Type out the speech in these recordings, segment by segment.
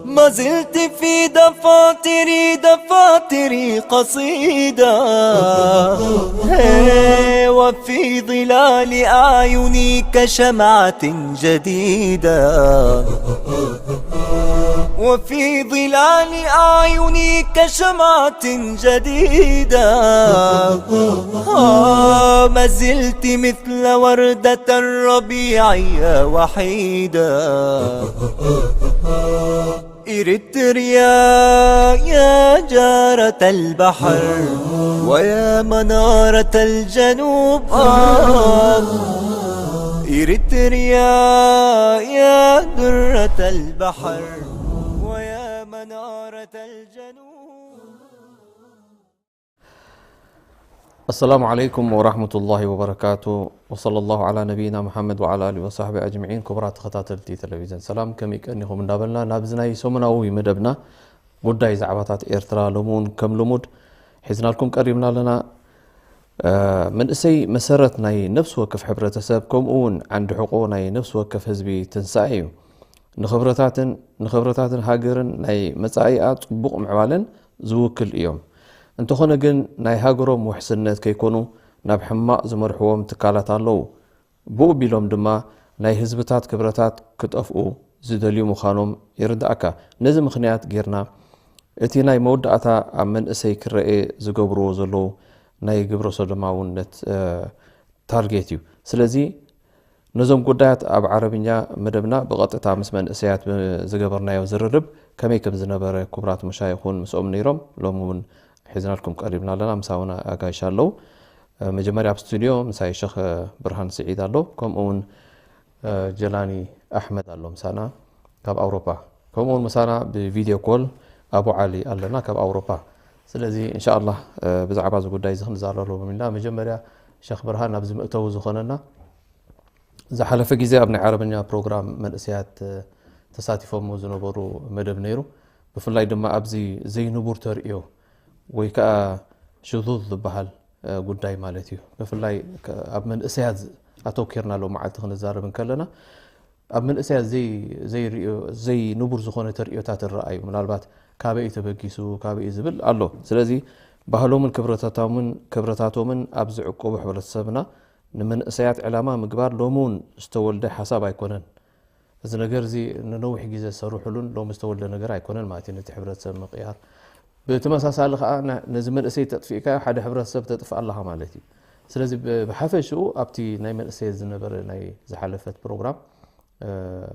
ما زلت في دفاتري، دفاتري قصيدة. هي وفي ظلال أعيني كشمعة جديدة. وفي ظلال أعيني كشمعة جديدة. آه، ما زلت مثل وردة الربيع يا وحيدة. إريتريا يا جارة البحر، ويا منارة الجنوب. آه، إريتريا يا درة البحر، ويا منارة الجنوب. السلام عليكم ورحمة الله وبركاته، وصلى الله على نبينا محمد وعلى آله وصحبه أجمعين። ክቡራት ተኸታተልቲ ቴሌቪዥን ሰላም፣ ከመይ ቀኒኹም እንዳበልና፣ ናብዚ ናይ ሰሙናዊ መደብና ጉዳይ ዛዕባታት ኤርትራ ሎሚ እውን ከም ልሙድ ሒዝናልኩም ቀሪብና ኣለና። እ፣ መንእሰይ መሰረት ናይ ነፍሲ ወከፍ ሕብረተሰብ፣ ከምኡ እውን ዓንዲ ሕቆ ናይ ነፍሲ ወከፍ ህዝቢ ትንሳኤ እዩ። ንኽብረታትን፣ ንኽብረታትን ሃገርን ናይ መጻኢኣ ጽቡቕ ምዕባለን ዝውክል እዮም። እንተኾነ ግን፣ ናይ ሃገሮም ውሕስነት ከይኮኑ ናብ ሕማቕ ዝመርሕዎም ትካላት ኣለዉ። ብኡ ቢሎም ድማ ናይ ህዝብታት ክብረታት ክጠፍኡ ዝደልዩ ምዃኖም ይርድኣካ። ነዚ ምኽንያት ጌርና፣ እቲ ናይ መወዳእታ ኣብ መንእሰይ ክረኤ ዝገብርዎ ዘለዉ ናይ ግብረ ሰዶማውነት፣ እ፣ ታርጌት እዩ። ስለዚ ነዞም ጉዳያት ኣብ ዓረብኛ መደብና ብቐጥታ ምስ መንእሰያት ዝገበርናዮ ዝርርብ ከመይ ከም ዝነበረ ክቡራት መሻይኹን ምስኦም ነይሮም። ሎሚ እውን ሒዝናልኩም ቀሪብና ኣለና። ምሳውና ኣጋይሽ ኣለዉ። እ፣ መጀመርያ ኣብ ስቱዲዮ ምሳይ ሸኽ ብርሃን ስዒድ ኣሎ፣ ከምኡ እውን፣ እ፣ ጀላኒ ኣሕመድ ኣሎ ምሳና ካብ ኣውሮፓ፣ ከምኡ እውን ምሳና ብቪድዮ ኮል ኣቡ ዓሊ ኣለና ካብ ኣውሮፓ። ስለዚ እንሻ ኣላህ፣ እ፣ ብዛዕባ እዚ ጉዳይ እዚ ክንዛረብ ኣለዎም ኢልና። መጀመርያ ሸኽ ብርሃን ኣብዚ መእተዊ ዝኾነና፣ ዝሓለፈ ግዜ ኣብ ናይ ዓረብኛ ፕሮግራም መንእሰያት፣ እ፣ ተሳቲፎሞ ዝነበሩ መደብ ነይሩ። ብፍላይ ድማ ኣብዚ ዘይንቡር ተርእዮ ወይ ከዓ ሽዙዝ ዝበሃል፣ እ፣ ጉዳይ ማለት እዩ። ብፍላይ ከ-፣ ኣብ መንእሰያት ዝ-፣ ኣተኪርና ሎም መዓልቲ ክንዛረብ እንከለና፣ ኣብ መንእሰያት ዘይ-፣ ዘይርእዮ-፣ ዘይንቡር ዝኾነ ተርእዮታት ይረኣዩ። ምናልባት ካበይ እዩ ተበጊሱ፣ ካበይ እዩ ዝብል ኣሎ። ስለዚ ባህሎምን ክብረታቶምን፣ ክብረታቶምን ኣብ ዝዕቆቡ ሕብረተሰብና ንመንእሰያት ዕላማ ምግባር ሎሚ እውን ዝተወልደ ሓሳብ ኣይኮነን። እዚ ነገር እዚ ንነዊሕ ግዜ ዝሰርሑሉን ሎሚ ዝተወልደ ነገር ኣይኮነን ማለት እዩ፣ ነቲ ሕብረተሰብ ምቕያር። ብተመሳሳሊ ከዓ ነ-፣ ነዚ መንእሰይ ተጥፊእካዮ ሓደ ሕብረተሰብ ተጥፍእ ኣለኻ ማለት እዩ። ስለዚ ብ-፣ ብሓፈሽኡ ኣብቲ ናይ መንእሰይ ዝነበረ ናይ ዝሓለፈት ፕሮግራም፣ እ፣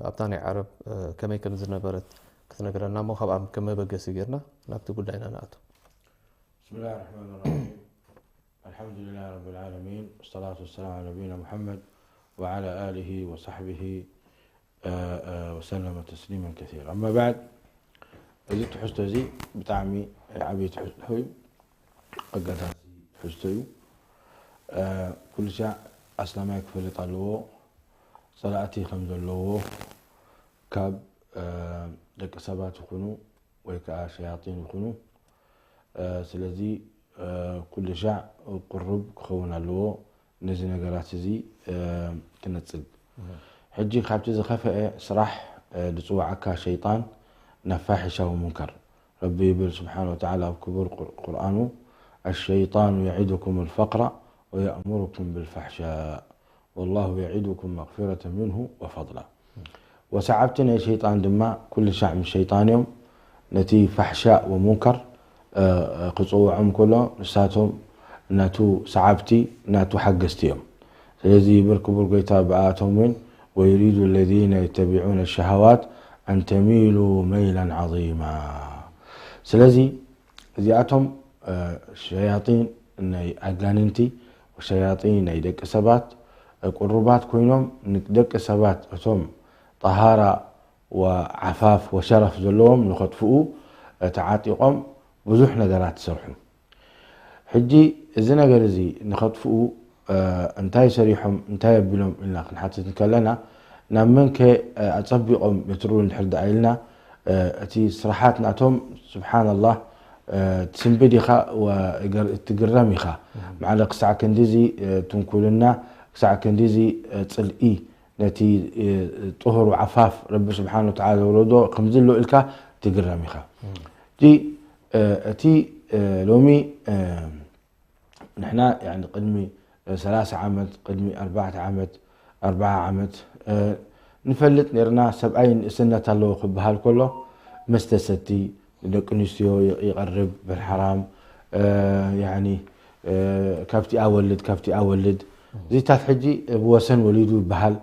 ኣብታ ናይ ዓረብ፣ እ፣ ከመይ ከም ዝነበረት ክትነግረና እሞ ካብኣ ከም መበገሲ ጌርና ናብቲ ጉዳይና ንኣቱ። بسم الله الرحمن الرحيم. الحمد لله رب العالمين، والصلاة والسلام على نبينا محمد وعلى آله وصحبه، آه، آه، وسلم تسليما كثيرا. أما بعد، እዚ ትሕዝቶ እዚ ብጣዕሚ ዓብዪ ትሕዝቶ እዩ። ኣገዳሲ ትሕዝቶ እዩ። እ፣ ኩሉ ሻዕ ኣስላማይ ክፈልጥ ኣለዎ፣ ጸላእቲ ከም ዘለዎ፣ ካብ፣ እ፣ ደቂ ሰባት ይኹኑ ወይ ከዓ ሸያጢን ይኹኑ። እ፣ ስለዚ፣ እ፣ ኩሉ ሻዕ ቅሩብ ክኸውን ኣለዎ ነዚ ነገራት እዚ፣ እ፣ ክነጽግ። ሕጂ ካብቲ ዝኸፍአ ስራሕ፣ እ፣ ዝጽውዓካ ሸይጣን ናብ ፋሒሻ ወሙንከር። ረቢ ይብል ስብሓነ ወተዓላ ኣብ ክቡር ቁር-፣ ቁርኣኑ፣ الشيطان يعدكم الفقر ويأمركم بالفحشاء والله يعدكم مغفرة منه وفضلا። ወሰዓብቲ ናይ ሸይጣን ድማ ኩሉ ሻዕ ምስ ሸይጣን እዮም። ነቲ ፋሕሻእ ወሙንከር፣ እ፣ እ፣ ክጽውዖም ከሎ ንሳቶም ናቱ ሰዓብቲ፣ ናቱ ሓገዝቲ እዮም። ስለዚ ይብል ክቡር ጎይታ ብኣቶም እውን፣ ويريد الذين يتبعون الشهوات أن تميلوا ميلا عظيما። ስለዚ እዚኣቶም ሸያጢን ናይ ኣጋንንቲ፣ ሸያጢን ናይ ደቂ ሰባት ቅሩባት ኮይኖም፣ ንደቂ ሰባት እቶም ጠሃራ ወዓፋፍ ወሸረፍ ዘለዎም ንኸጥፍኡ ተዓጢቖም ብዙሕ ነገራት ይሰርሑ። ሕጂ እዚ ነገር እዚ ንኸጥፍኡ እንታይ ሰሪሖም፣ እንታይ ኣቢሎም ኢልና ክንሓትት እንከለና፣ ናብ መንከ ኣጸቢቖም የትርሩ እንድሕር ደኣ ኢልና፣ እቲ ስራሓት ናቶም ስብሓንላህ ትስንብድ ኢኻ፣ ትግረም ኢኻ። ማዕለ ክሳዕ ክንዲዚ ትንኩልና፣ ክሳዕ ክንዲዚ ጽልኢ ነቲ ጥሁር ዓፋፍ ረቢ ስብሓን ወተዓላ ዘውረዶ ከምዚ ኣሎ ኢልካ ትግረም ኢኻ። እቲ ሎሚ ንሕና ቅድሚ ሰላሳ ዓመት፣ ቅድሚ ኣርባዕተ ዓመት፣ ኣርባዓ ዓመት ንፈልጥ ነርና። ሰብኣይ ንእስነት ኣለዎ ክበሃል ከሎ መስተ ሰቲ፣ ንደቂ ኣንስትዮ ይቐርብ ብልሓራም፣ ካብቲ ኣወልድ ካብቲ ኣወልድ። እዚታት ሕጂ ብወሰን ወሊዱ ይበሃል።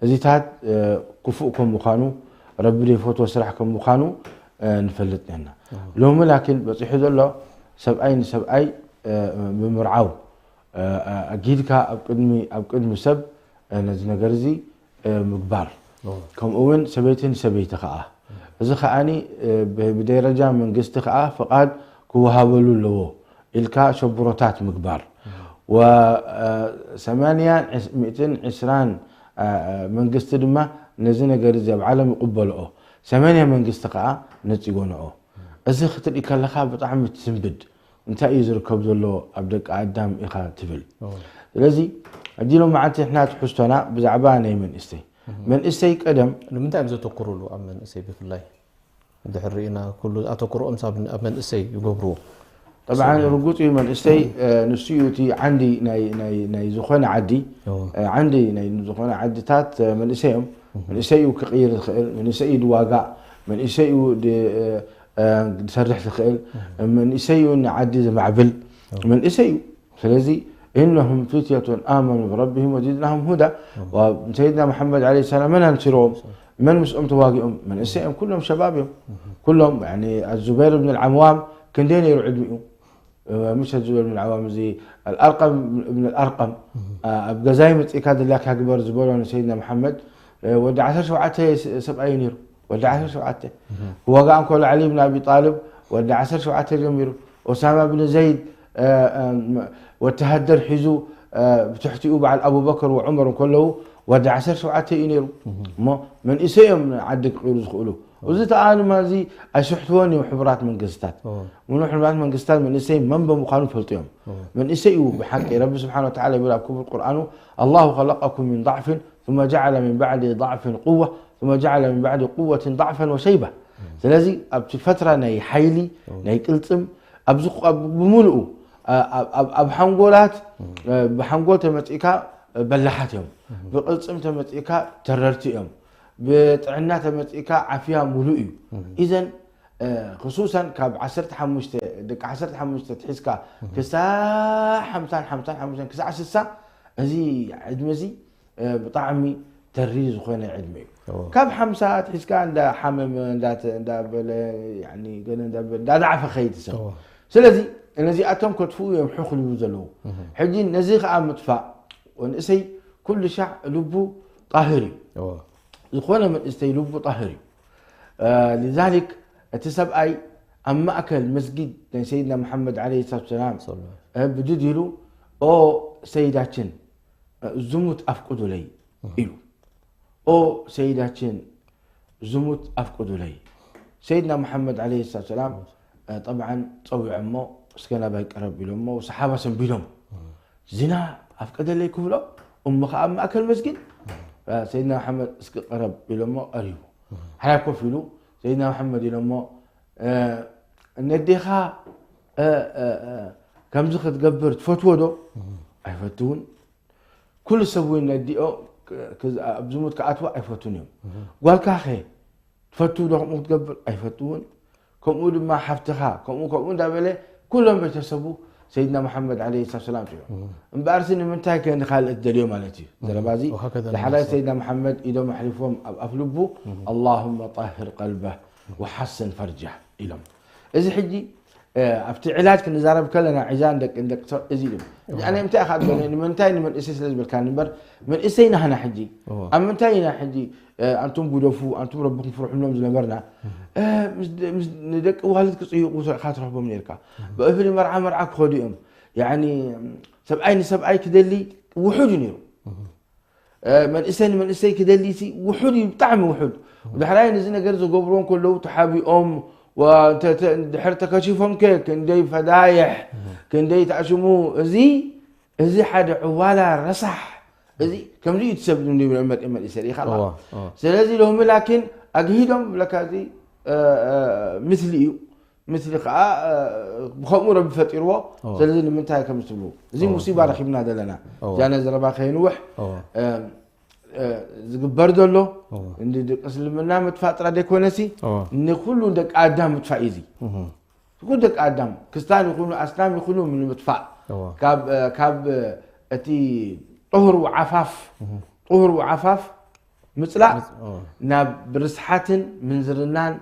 እዚታት ክፉእ ከም ምዃኑ፣ ረቢ ዘይፈትዎ ስራሕ ከም ምዃኑ ንፈልጥ ነርና። ሎሚ ላኪን በፂሑ ዘሎ ሰብኣይ ንሰብኣይ ብምርዓው፣ ኣጊድካ ኣብ ቅድሚ ኣብ ቅድሚ ሰብ ነዚ ነገር እዚ ምግባር፣ ከምኡ እውን ሰበይቲ ንሰበይቲ ከኣ። እዚ ከኣኒ ብደረጃ መንግስቲ ከኣ ፍቓድ ክወሃበሉ ኣለዎ ኢልካ ሸብሮታት ምግባር። ወሰማንያን ሚእትን ዕስራን መንግስቲ ድማ ነዚ ነገር እዚ ኣብ ዓለም ይቕበልኦ። ሰማንያ መንግስቲ ከኣ ነጺጎንኦ። እዚ ክትርኢ ከለኻ ብጣዕሚ ትስንብድ። እንታይ እዩ ዝርከብ ዘሎ ኣብ ደቂ ኣዳም ኢኻ ትብል። ስለዚ ሕጂ ሎም መዓልቲ ንሕና ትሕዝቶና ብዛዕባ ናይ መንእሰይ። መንእሰይ ቀደም ንምንታይ እዮም ዘተኩሩሉ ኣብ መንእሰይ ብፍላይ? ድሕር ርኢና ኩሉ ኣተኩሮኦም ሳብ ኣብ መንእሰይ ይገብርዎ። ጠብዓን ርጉፅ እዩ መንእሰይ ንሱ እዩ እቲ ዓንዲ ናይ ዝኾነ ዓዲ። ዓንዲ ናይ ዝኾነ ዓድታት መንእሰይ እዮም። መንእሰይ እዩ ክቕይር ዝኽእል፣ መንእሰይ እዩ ድዋጋእ፣ መንእሰይ እዩ ዝሰርሕ ዝኽእል፣ መንእሰይ እዩ ንዓዲ ዝማዕብል መንእሰይ እዩ። ስለዚ إنهم فتية آمنوا بربهم وزدناهم هدى. ሰይድና መሓመድ ዓለይሂ ሰላም መን ኣንሲሮም? መን ምስኦም ተዋጊኦም? መንእሰይ እዮም፣ ኩሎም ሸባብ እዮም። ኩሎም الزبير بن العوام ክንደይ ነይሩ ዕድሚኡ? ምሽ ዙበይር ብን ዓዋም እዚ ኣልኣርቀም እብን ኣልኣርቀም ኣብ ገዛይ መፅእካ ድላካ ግበር ዝበሎ ንሰይድና መሓመድ ወዲ ዓሰርተ ሸውዓተ ሰብኣይ ነይሩ። ወዲ ዓሰርተ ሸውዓተ ክዋጋእ እንከሎ ዓሊ ብን ኣቢ ጣልብ ወዲ ዓሰርተ ሸውዓተ ጀሚሩ። ኦሳማ ብን ዘይድ ወተሃደር ሒዙ ብትሕቲኡ በዓል ኣቡበክር ወዑመር እንከለዉ ወዲ ዓሰርተ ሸውዓተ እዩ ነይሩ። እሞ መንእሰይ እዮም ዓዲ ክቕይሩ ዝኽእሉ። እዚ ተኣ ድማ እዚ ኣይስሕትዎን እዮም ሕቡራት መንግስታት። ምኑ ሕቡራት መንግስታት መንእሰይ መን ብምዃኑ ፈልጡ እዮም። መንእሰይ እዩ ብሓቂ ረቢ ስብሓን ወተዓላ ይብል ኣብ ክቡር ቁርኣኑ ኣላሁ ኸለቀኩም ምን ضعف ثم جعل من بعد ضعف قوة ثم جعل من بعد قوة ضعفا وشيبة። ስለዚ ኣብቲ ፈትራ ናይ ሓይሊ ናይ ቅልፅም ኣብዚ ብምሉኡ ኣብ ሓንጎላት ብሓንጎል ተመፂእካ በላሓት እዮም። ብቅልፅም ተመፂእካ ተረርቲ እዮም። ብጥዕና ተመፂእካ ዓፍያ ሙሉእ እዩ። ኢዘን ክሱሰን ካብ ዓሰርተ ሓሙሽተ ደቂ ዓሰርተ ሓሙሽተ ትሒዝካ ክሳብ ሓምሳን ሓምሳን ሓሙሽተን ክሳዕ ስሳ እዚ ዕድመ እዚ ብጣዕሚ ተሪ ዝኾነ ዕድመ እዩ። ካብ ሓምሳ ትሒዝካ እንዳ ሓመመ እንዳበለ ገለ እንዳዳዓፈ ኸይድ ሰብ። ስለዚ ነዚኣቶም ከጥፍኡ እዮም ሕኽልቡ ዘለዉ። ሕጂ ነዚ ከዓ ምጥፋእ ወንእሰይ ኩሉ ሻዕ ልቡ ጣህር እዩ። ዝኾነ መንእስተይ ልቡ ጣህር እዩ። ሊዛሊክ እቲ ሰብኣይ ኣብ ማእከል መስጊድ ናይ ሰይድና መሓመድ ዓለይሂ ሰላቱ ሰላም ብድድ ኢሉ ኦ ሰይዳችን ዝሙት ኣፍቅዱለይ ኢሉ። ኦ ሰይዳችን ዝሙት ኣፍቅዱለይ። ሰይድና መሓመድ ዓለይሂ ሰላቱ ሰላም ጠብዓን ፀዊዖሞ እስከ ናባይ ቀረብ ኢሎሞ ሰሓባ ሰንቢዶም ዚና ኣፍቀደለይ ክብሎ እሞ ከዓ ኣብ ማእከል መስጊድ ሰይድና መሓመድ እስኪ ቀረብ ኢሎሞ ቀሪቡ ሓላይ ኮፍ ኢሉ ሰይድና መሓመድ ኢሎሞ ነዴኻ ከምዚ ክትገብር ትፈትዎ ዶ? ኣይፈትውን። ኩሉ ሰብ እውን ነዲኦ ኣብ ዝሙት ክኣትዋ ኣይፈቱን እዮም። ጓልካ ኸ ትፈቱ ዶ ከምኡ ክትገብር? ኣይፈትውን። ከምኡ ድማ ሓፍትኻ ከምኡ ከምኡ እንዳበለ ኩሎም ቤተሰቡ ሰይድና መሓመድ ዓለይሂ ሰላም እዮም። እምበኣርሲ ንምንታይ ከ ንኻልእ ትደልዮ ማለት እዩ። ዘረባ እዚ ዝሓላይ ሰይድና መሓመድ ኢዶም ኣሕሊፎም ኣብ ኣፍ ልቡ ኣላሁመ ጣህር ቀልበህ ወሓስን ፈርጃህ ኢሎም። እዚ ሕጂ ኣብቲ ዕላጅ ክንዛረብ ከለና ዕዛን ደቂ ደቂ ሰብ እዚ እዩ። ኣነ እንታይ ኢኻ ትበለኒ? ንምንታይ ንመንእሰይ ስለ ዝበልካኒ እምበር፣ መንእሰይ ናህና ሕጂ እዎ። ኣብ ምንታይ ኢና ሕጂ? ኣንቱም ጉደፉ፣ ኣንቱም ረብኹም ፍርሑሎም ዝነበርና፣ ምስ ንደቂ ዋልድ ክጽይቑ ኢኻ ትረኽቦም ነርካ። ብእፍሊ መርዓ መርዓ ክኸዱ እዮም። ያኒ ሰብኣይ ንሰብኣይ ክደሊ ውሑድ እዩ ነይሩ። መንእሰይ ንመንእሰይ ክደሊ ሲ ውሑድ እዩ፣ ብጣዕሚ ውሑድ። ብድሕራይ ነዚ ነገር ዘገብርዎ እንከለዉ ተሓቢኦም፣ ድሕር ተከሺፎም ከ ክንደይ ፈዳይሕ፣ ክንደይ ተኣሽሙ። እዚ እዚ ሓደ ዕዋላ ረሳሕ። እዚ ከምዚ እዩ ትሰብ መርእ መርእ ሰሪኻ ኣላ። ስለዚ ሎሚ ላኪን ኣግሂዶም ብለካ እዚ ምስሊ እዩ። ምስሊ ከዓ ብከምኡ ረቢ ፈጢርዎ። ስለዚ ንምንታይ ከም ትብሉ፣ እዚ ሙሲባ ረኪብና ዘለና። እዛ ናይ ዘረባ ከይንውሕ ዝግበር ዘሎ እንዲ ደቂ እስልምና ምጥፋእ ጥራ ዘይኮነሲ፣ ንኩሉ ደቂ ኣዳም ምጥፋእ እዩ። እዚ ኩሉ ደቂ ኣዳም፣ ክስታን ይኹኑ ኣስላም ይኹኑ፣ ንምጥፋእ ካብ እቲ ጥሁር ዓፋፍ ጥሁር ዓፋፍ ምፅላእ ናብ ርስሓትን ምንዝርናን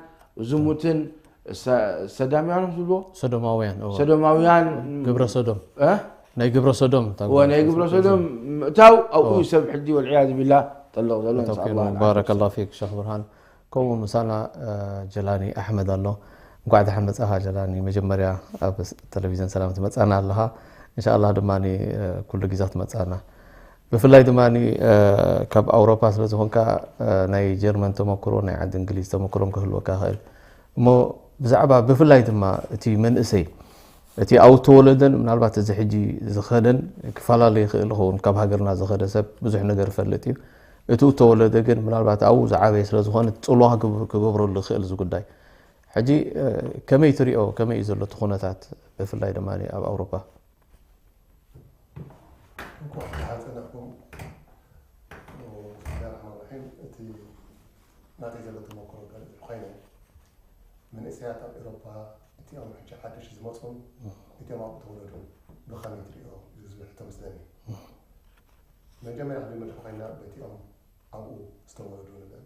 ዝሙትን፣ ሰዳምያን ዝብልዎ፣ ሰዶማውያን ሰዶማውያን፣ ግብረ ሰዶም ናይ ግብረ ሰዶም ናይ ግብረ ሰዶም ምእታው ኣብኡ ሰብ ሕጂ ወልዕያዝ ቢላ ጠለቕ ዘሎ። ባረከላ ፊክ ሸክ ብርሃን። ከምኡ ምሳና ጀላኒ ኣሕመድ ኣሎ። እንኳዕ ደሓን መጻኻ ጀላኒ። መጀመርያ ኣብ ቴሌቪዝን ሰላም ትመጻና ኣለኻ። እንሻላ ድማ ኩሉ ግዜ ትመጻና። ብፍላይ ድማ ካብ ኣውሮፓ ስለ ዝኾንካ ናይ ጀርመን ተመክሮ ናይ ዓዲ እንግሊዝ ተመክሮን ክህልወካ ይኽእል እሞ ብዛዕባ ብፍላይ ድማ እቲ መንእሰይ እቲ ኣብኡ ተወለደን ምናልባት እዚ ሕጂ ዝኸደን ክፈላለ ይኽእል ይኸውን። ካብ ሃገርና ዝኸደ ሰብ ብዙሕ ነገር ይፈልጥ እዩ። እቲ ተወለደ ግን ምናልባት ኣብኡ ዝዓበየ ስለ ዝኾነ ጽልዋ ክገብረሉ ይኽእል እዚ ጉዳይ። ሕጂ ከመይ ትሪኦ? ከመይ እዩ ዘሎ እቲ ኩነታት ብፍላይ ድማ ኣብ ኣውሮፓ? እንኳዕ ደሓን ጸናሕኩም። ብስሚላህ ራሕማን ራሒም። እቲ ናተይ ዘሎ ተመክሮ ከልዕል ኮይነ፣ መንእሰያት ኣብ ኤሮፓ እቲኦም ሕጂ ሓድሽ ዝመጹን እቲኦም ኣብኡ ተወለዱን ብኸመይ ትሪኦ እዩ ዝብል ሕቶ መስለኒ። መጀመርያ ክንጅምር እንተኾይና በቲኦም ኣብኡ ዝተወለዱ ንበል።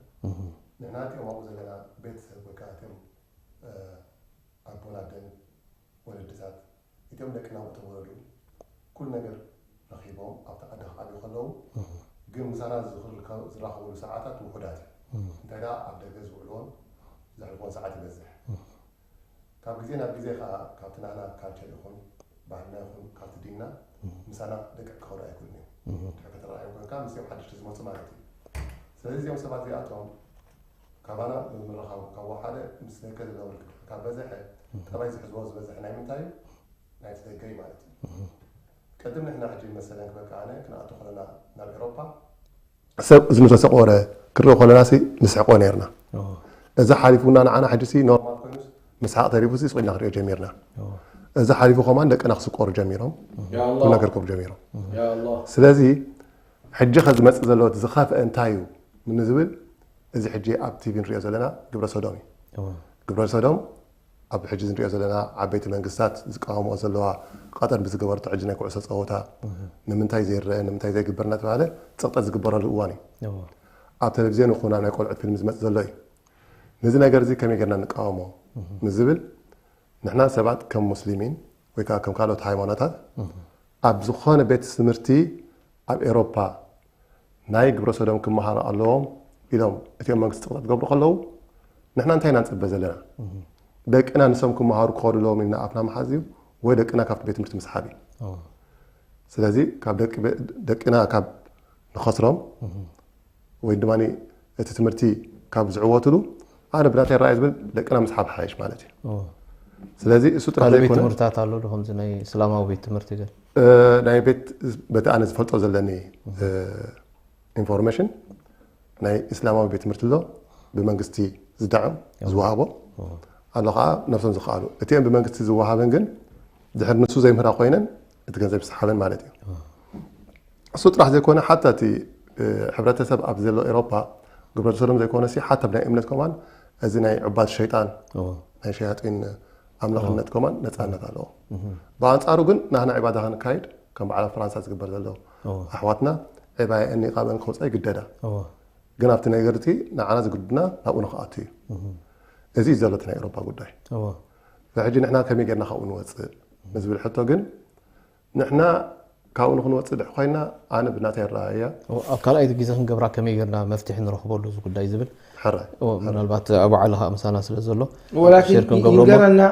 ንሕና እቲኦም ኣብኡ ዘለና ቤተሰብ ወይ ከዓ እቲኦም ኣቦን ኣደን ወለድታት እቲኦም ደቅና ኣብኡ ተወለዱ ኩሉ ነገር ረኺቦም ኣብቲ ዓዲ ክዓብዩ ከለዉ ግን ምሳና ዝራኸብሉ ሰዓታት ውሑዳት እዩ። እንታይ ደኣ ኣብ ደገ ዝውዕልዎን ዘሕልፍዎን ሰዓት ይበዝሕ። ካብ ግዜ ናብ ግዜ ከዓ ካብቲ ናህና ካልቸር ይኹን ባህልና ይኹን ካብቲ ዲንና ምሳና ደቂ ክኸዱ ኣይክእሉን እዮም። ድሕር ከተረኣዮም ኮንካ ምስኦም ሓደሽቲ ዝመፁ ማለት እዩ። ስለዚ እዚኦም ሰባት እዚኣቶም ካባና ብምርኻቡ ካብ ወሓደ ምስ ደገ ዝነብር ካብ በዝሐ ጠባይ ዝሕዝዎ ዝበዝሐ ናይ ምንታይ እዩ? ናይቲ ደገ እዩ ማለት እዩ። ቅድም ንሕና ሕጂ መሰለን ክበልካ ኣነ ክንኣቱ ከለና ናብ ኤሮፓ ሰብ እዝኑ ተሰቆረ ክርኢ ከለና ሲ ንስሕቆ ነርና። እዚ ሓሊፉና ንዓና ሕጂ ሲ ኖርማል ኮይኑ ምስሓቅ ተሪፉ ሲ ስቂልና ክንሪኦ ጀሚርና። እዚ ሓሊፉ ከማን ደቅና ክስቆሩ ጀሚሮም ኩሉ ነገር ክብሉ ጀሚሮም። ስለዚ ሕጂ ከ ዝመፅእ ዘሎ ዝኸፍአ እንታይ እዩ ንዝብል እዚ ሕጂ ኣብ ቲቪ ንሪኦ ዘለና ግብረ ሰዶም እዩ። ግብረ ሰዶም ኣብ ሕጂ ንሪኦ ዘለና ዓበይቲ መንግስታት ዝቃወምኦ ዘለዋ ቀጠር ብዝገበረቶ ሕጂ ናይ ኩዕሶ ፀወታ ንምንታይ ዘይረአ ንምንታይ ዘይግበር እናተባሃለ ፀቕጠት ዝግበረሉ እዋን እዩ። ኣብ ቴሌቪዝዮን ይኹን ኣብ ናይ ቆልዑት ፊልም ዝመፅእ ዘሎ እዩ። ነዚ ነገር እዚ ከመይ ጌርና ንቃወሞ ንዝብል ንሕና ሰባት ከም ሙስሊሚን ወይ ከዓ ከም ካልኦት ሃይማኖታት ኣብ ዝኾነ ቤት ትምህርቲ ኣብ ኤሮፓ ናይ ግብረ ሰዶም ክመሃሩ ኣለዎም ኢሎም እቲኦም መንግስቲ ፅቕጠት ክገብሩ ከለዉ ንሕና እንታይ ኢና ንፅበ ዘለና? ደቅና ንሶም ክመሃሩ ክኸዱ ኣለዎም ኢልና ኣፍና ምሓዝ እዩ ወይ ደቅና ካብቲ ቤት ትምህርቲ ምስሓብ እዩ? ስለዚ ካብ ደቅና ካብ ንኸስሮም ወይ ድማ እቲ ትምህርቲ ካብ ዝዕወትሉ ኣነ ብናተይ ራእይ ዝብል ደቅና ምስሓብ ሓይሽ ማለት እዩ። ስለዚ እሱ ጥራሕ ካልእ ቤት ዘይኮነ ትምህርታት ኣሎ ዶ ከምዚ ናይ እስላማዊ ቤት ትምህርቲ ግን ናይ ቤት በቲ ኣነ ዝፈልጦ ዘለኒ ኢንፎርሜሽን ናይ እስላማዊ ቤት ትምህርቲ ኣሎ ብመንግስቲ ዝዳዕም ዝወሃቦ ኣሎ ከዓ ነብሶም ዝኸኣሉ እቲኦም ብመንግስቲ ዝወሃበን ግን ድሕር ንሱ ዘይምህራ ኮይነን እቲ ገንዘብ ይስሓበን ማለት እዩ። እሱ ጥራሕ ዘይኮነ ሓታ እቲ ሕብረተሰብ ኣብ ዘሎ ኤሮፓ ግብረ ሰዶም ዘይኮነ ሲ ሓታ ብናይ እምነት ከማን እዚ ናይ ዕባድ ሸይጣን ናይ ሸያጢን ኣምላኽነት ከማን ነፃነት ኣለዎ። ብኣንፃሩ ግን ናህና ዕባዳ ክንካይድ ከም በዓል ኣብ ፈራንሳ ዝግበር ዘሎ ኣሕዋትና ዕባየአን ኒቃበን ክወፃ ይግደዳ። ግን ኣብቲ ነገር እቲ ንዓና ዝግድና ናብኡ ንክኣቱ እዩ። እዚ እዩ ዘሎ እቲ ናይ ኤሮፓ ጉዳይ። ሕጂ ንሕና ከመይ ጌርና ካብኡ ንወፅእ ንዝብል ሕቶ ግን ንሕና ካብኡ ንክንወፅእ ድሕ ኮይና ኣነ ብናተይ ኣረኣእያ ኣብ ካልኣይቲ ግዜ ክንገብራ ከመይ ጌርና መፍትሒ ንረኽበሉ እዚ ጉዳይ ዝብል ሕራይ ምናልባት ኣቡ ዓሊ ከዓ ምሳና ስለ ዘሎ ወላኪን ይንገረና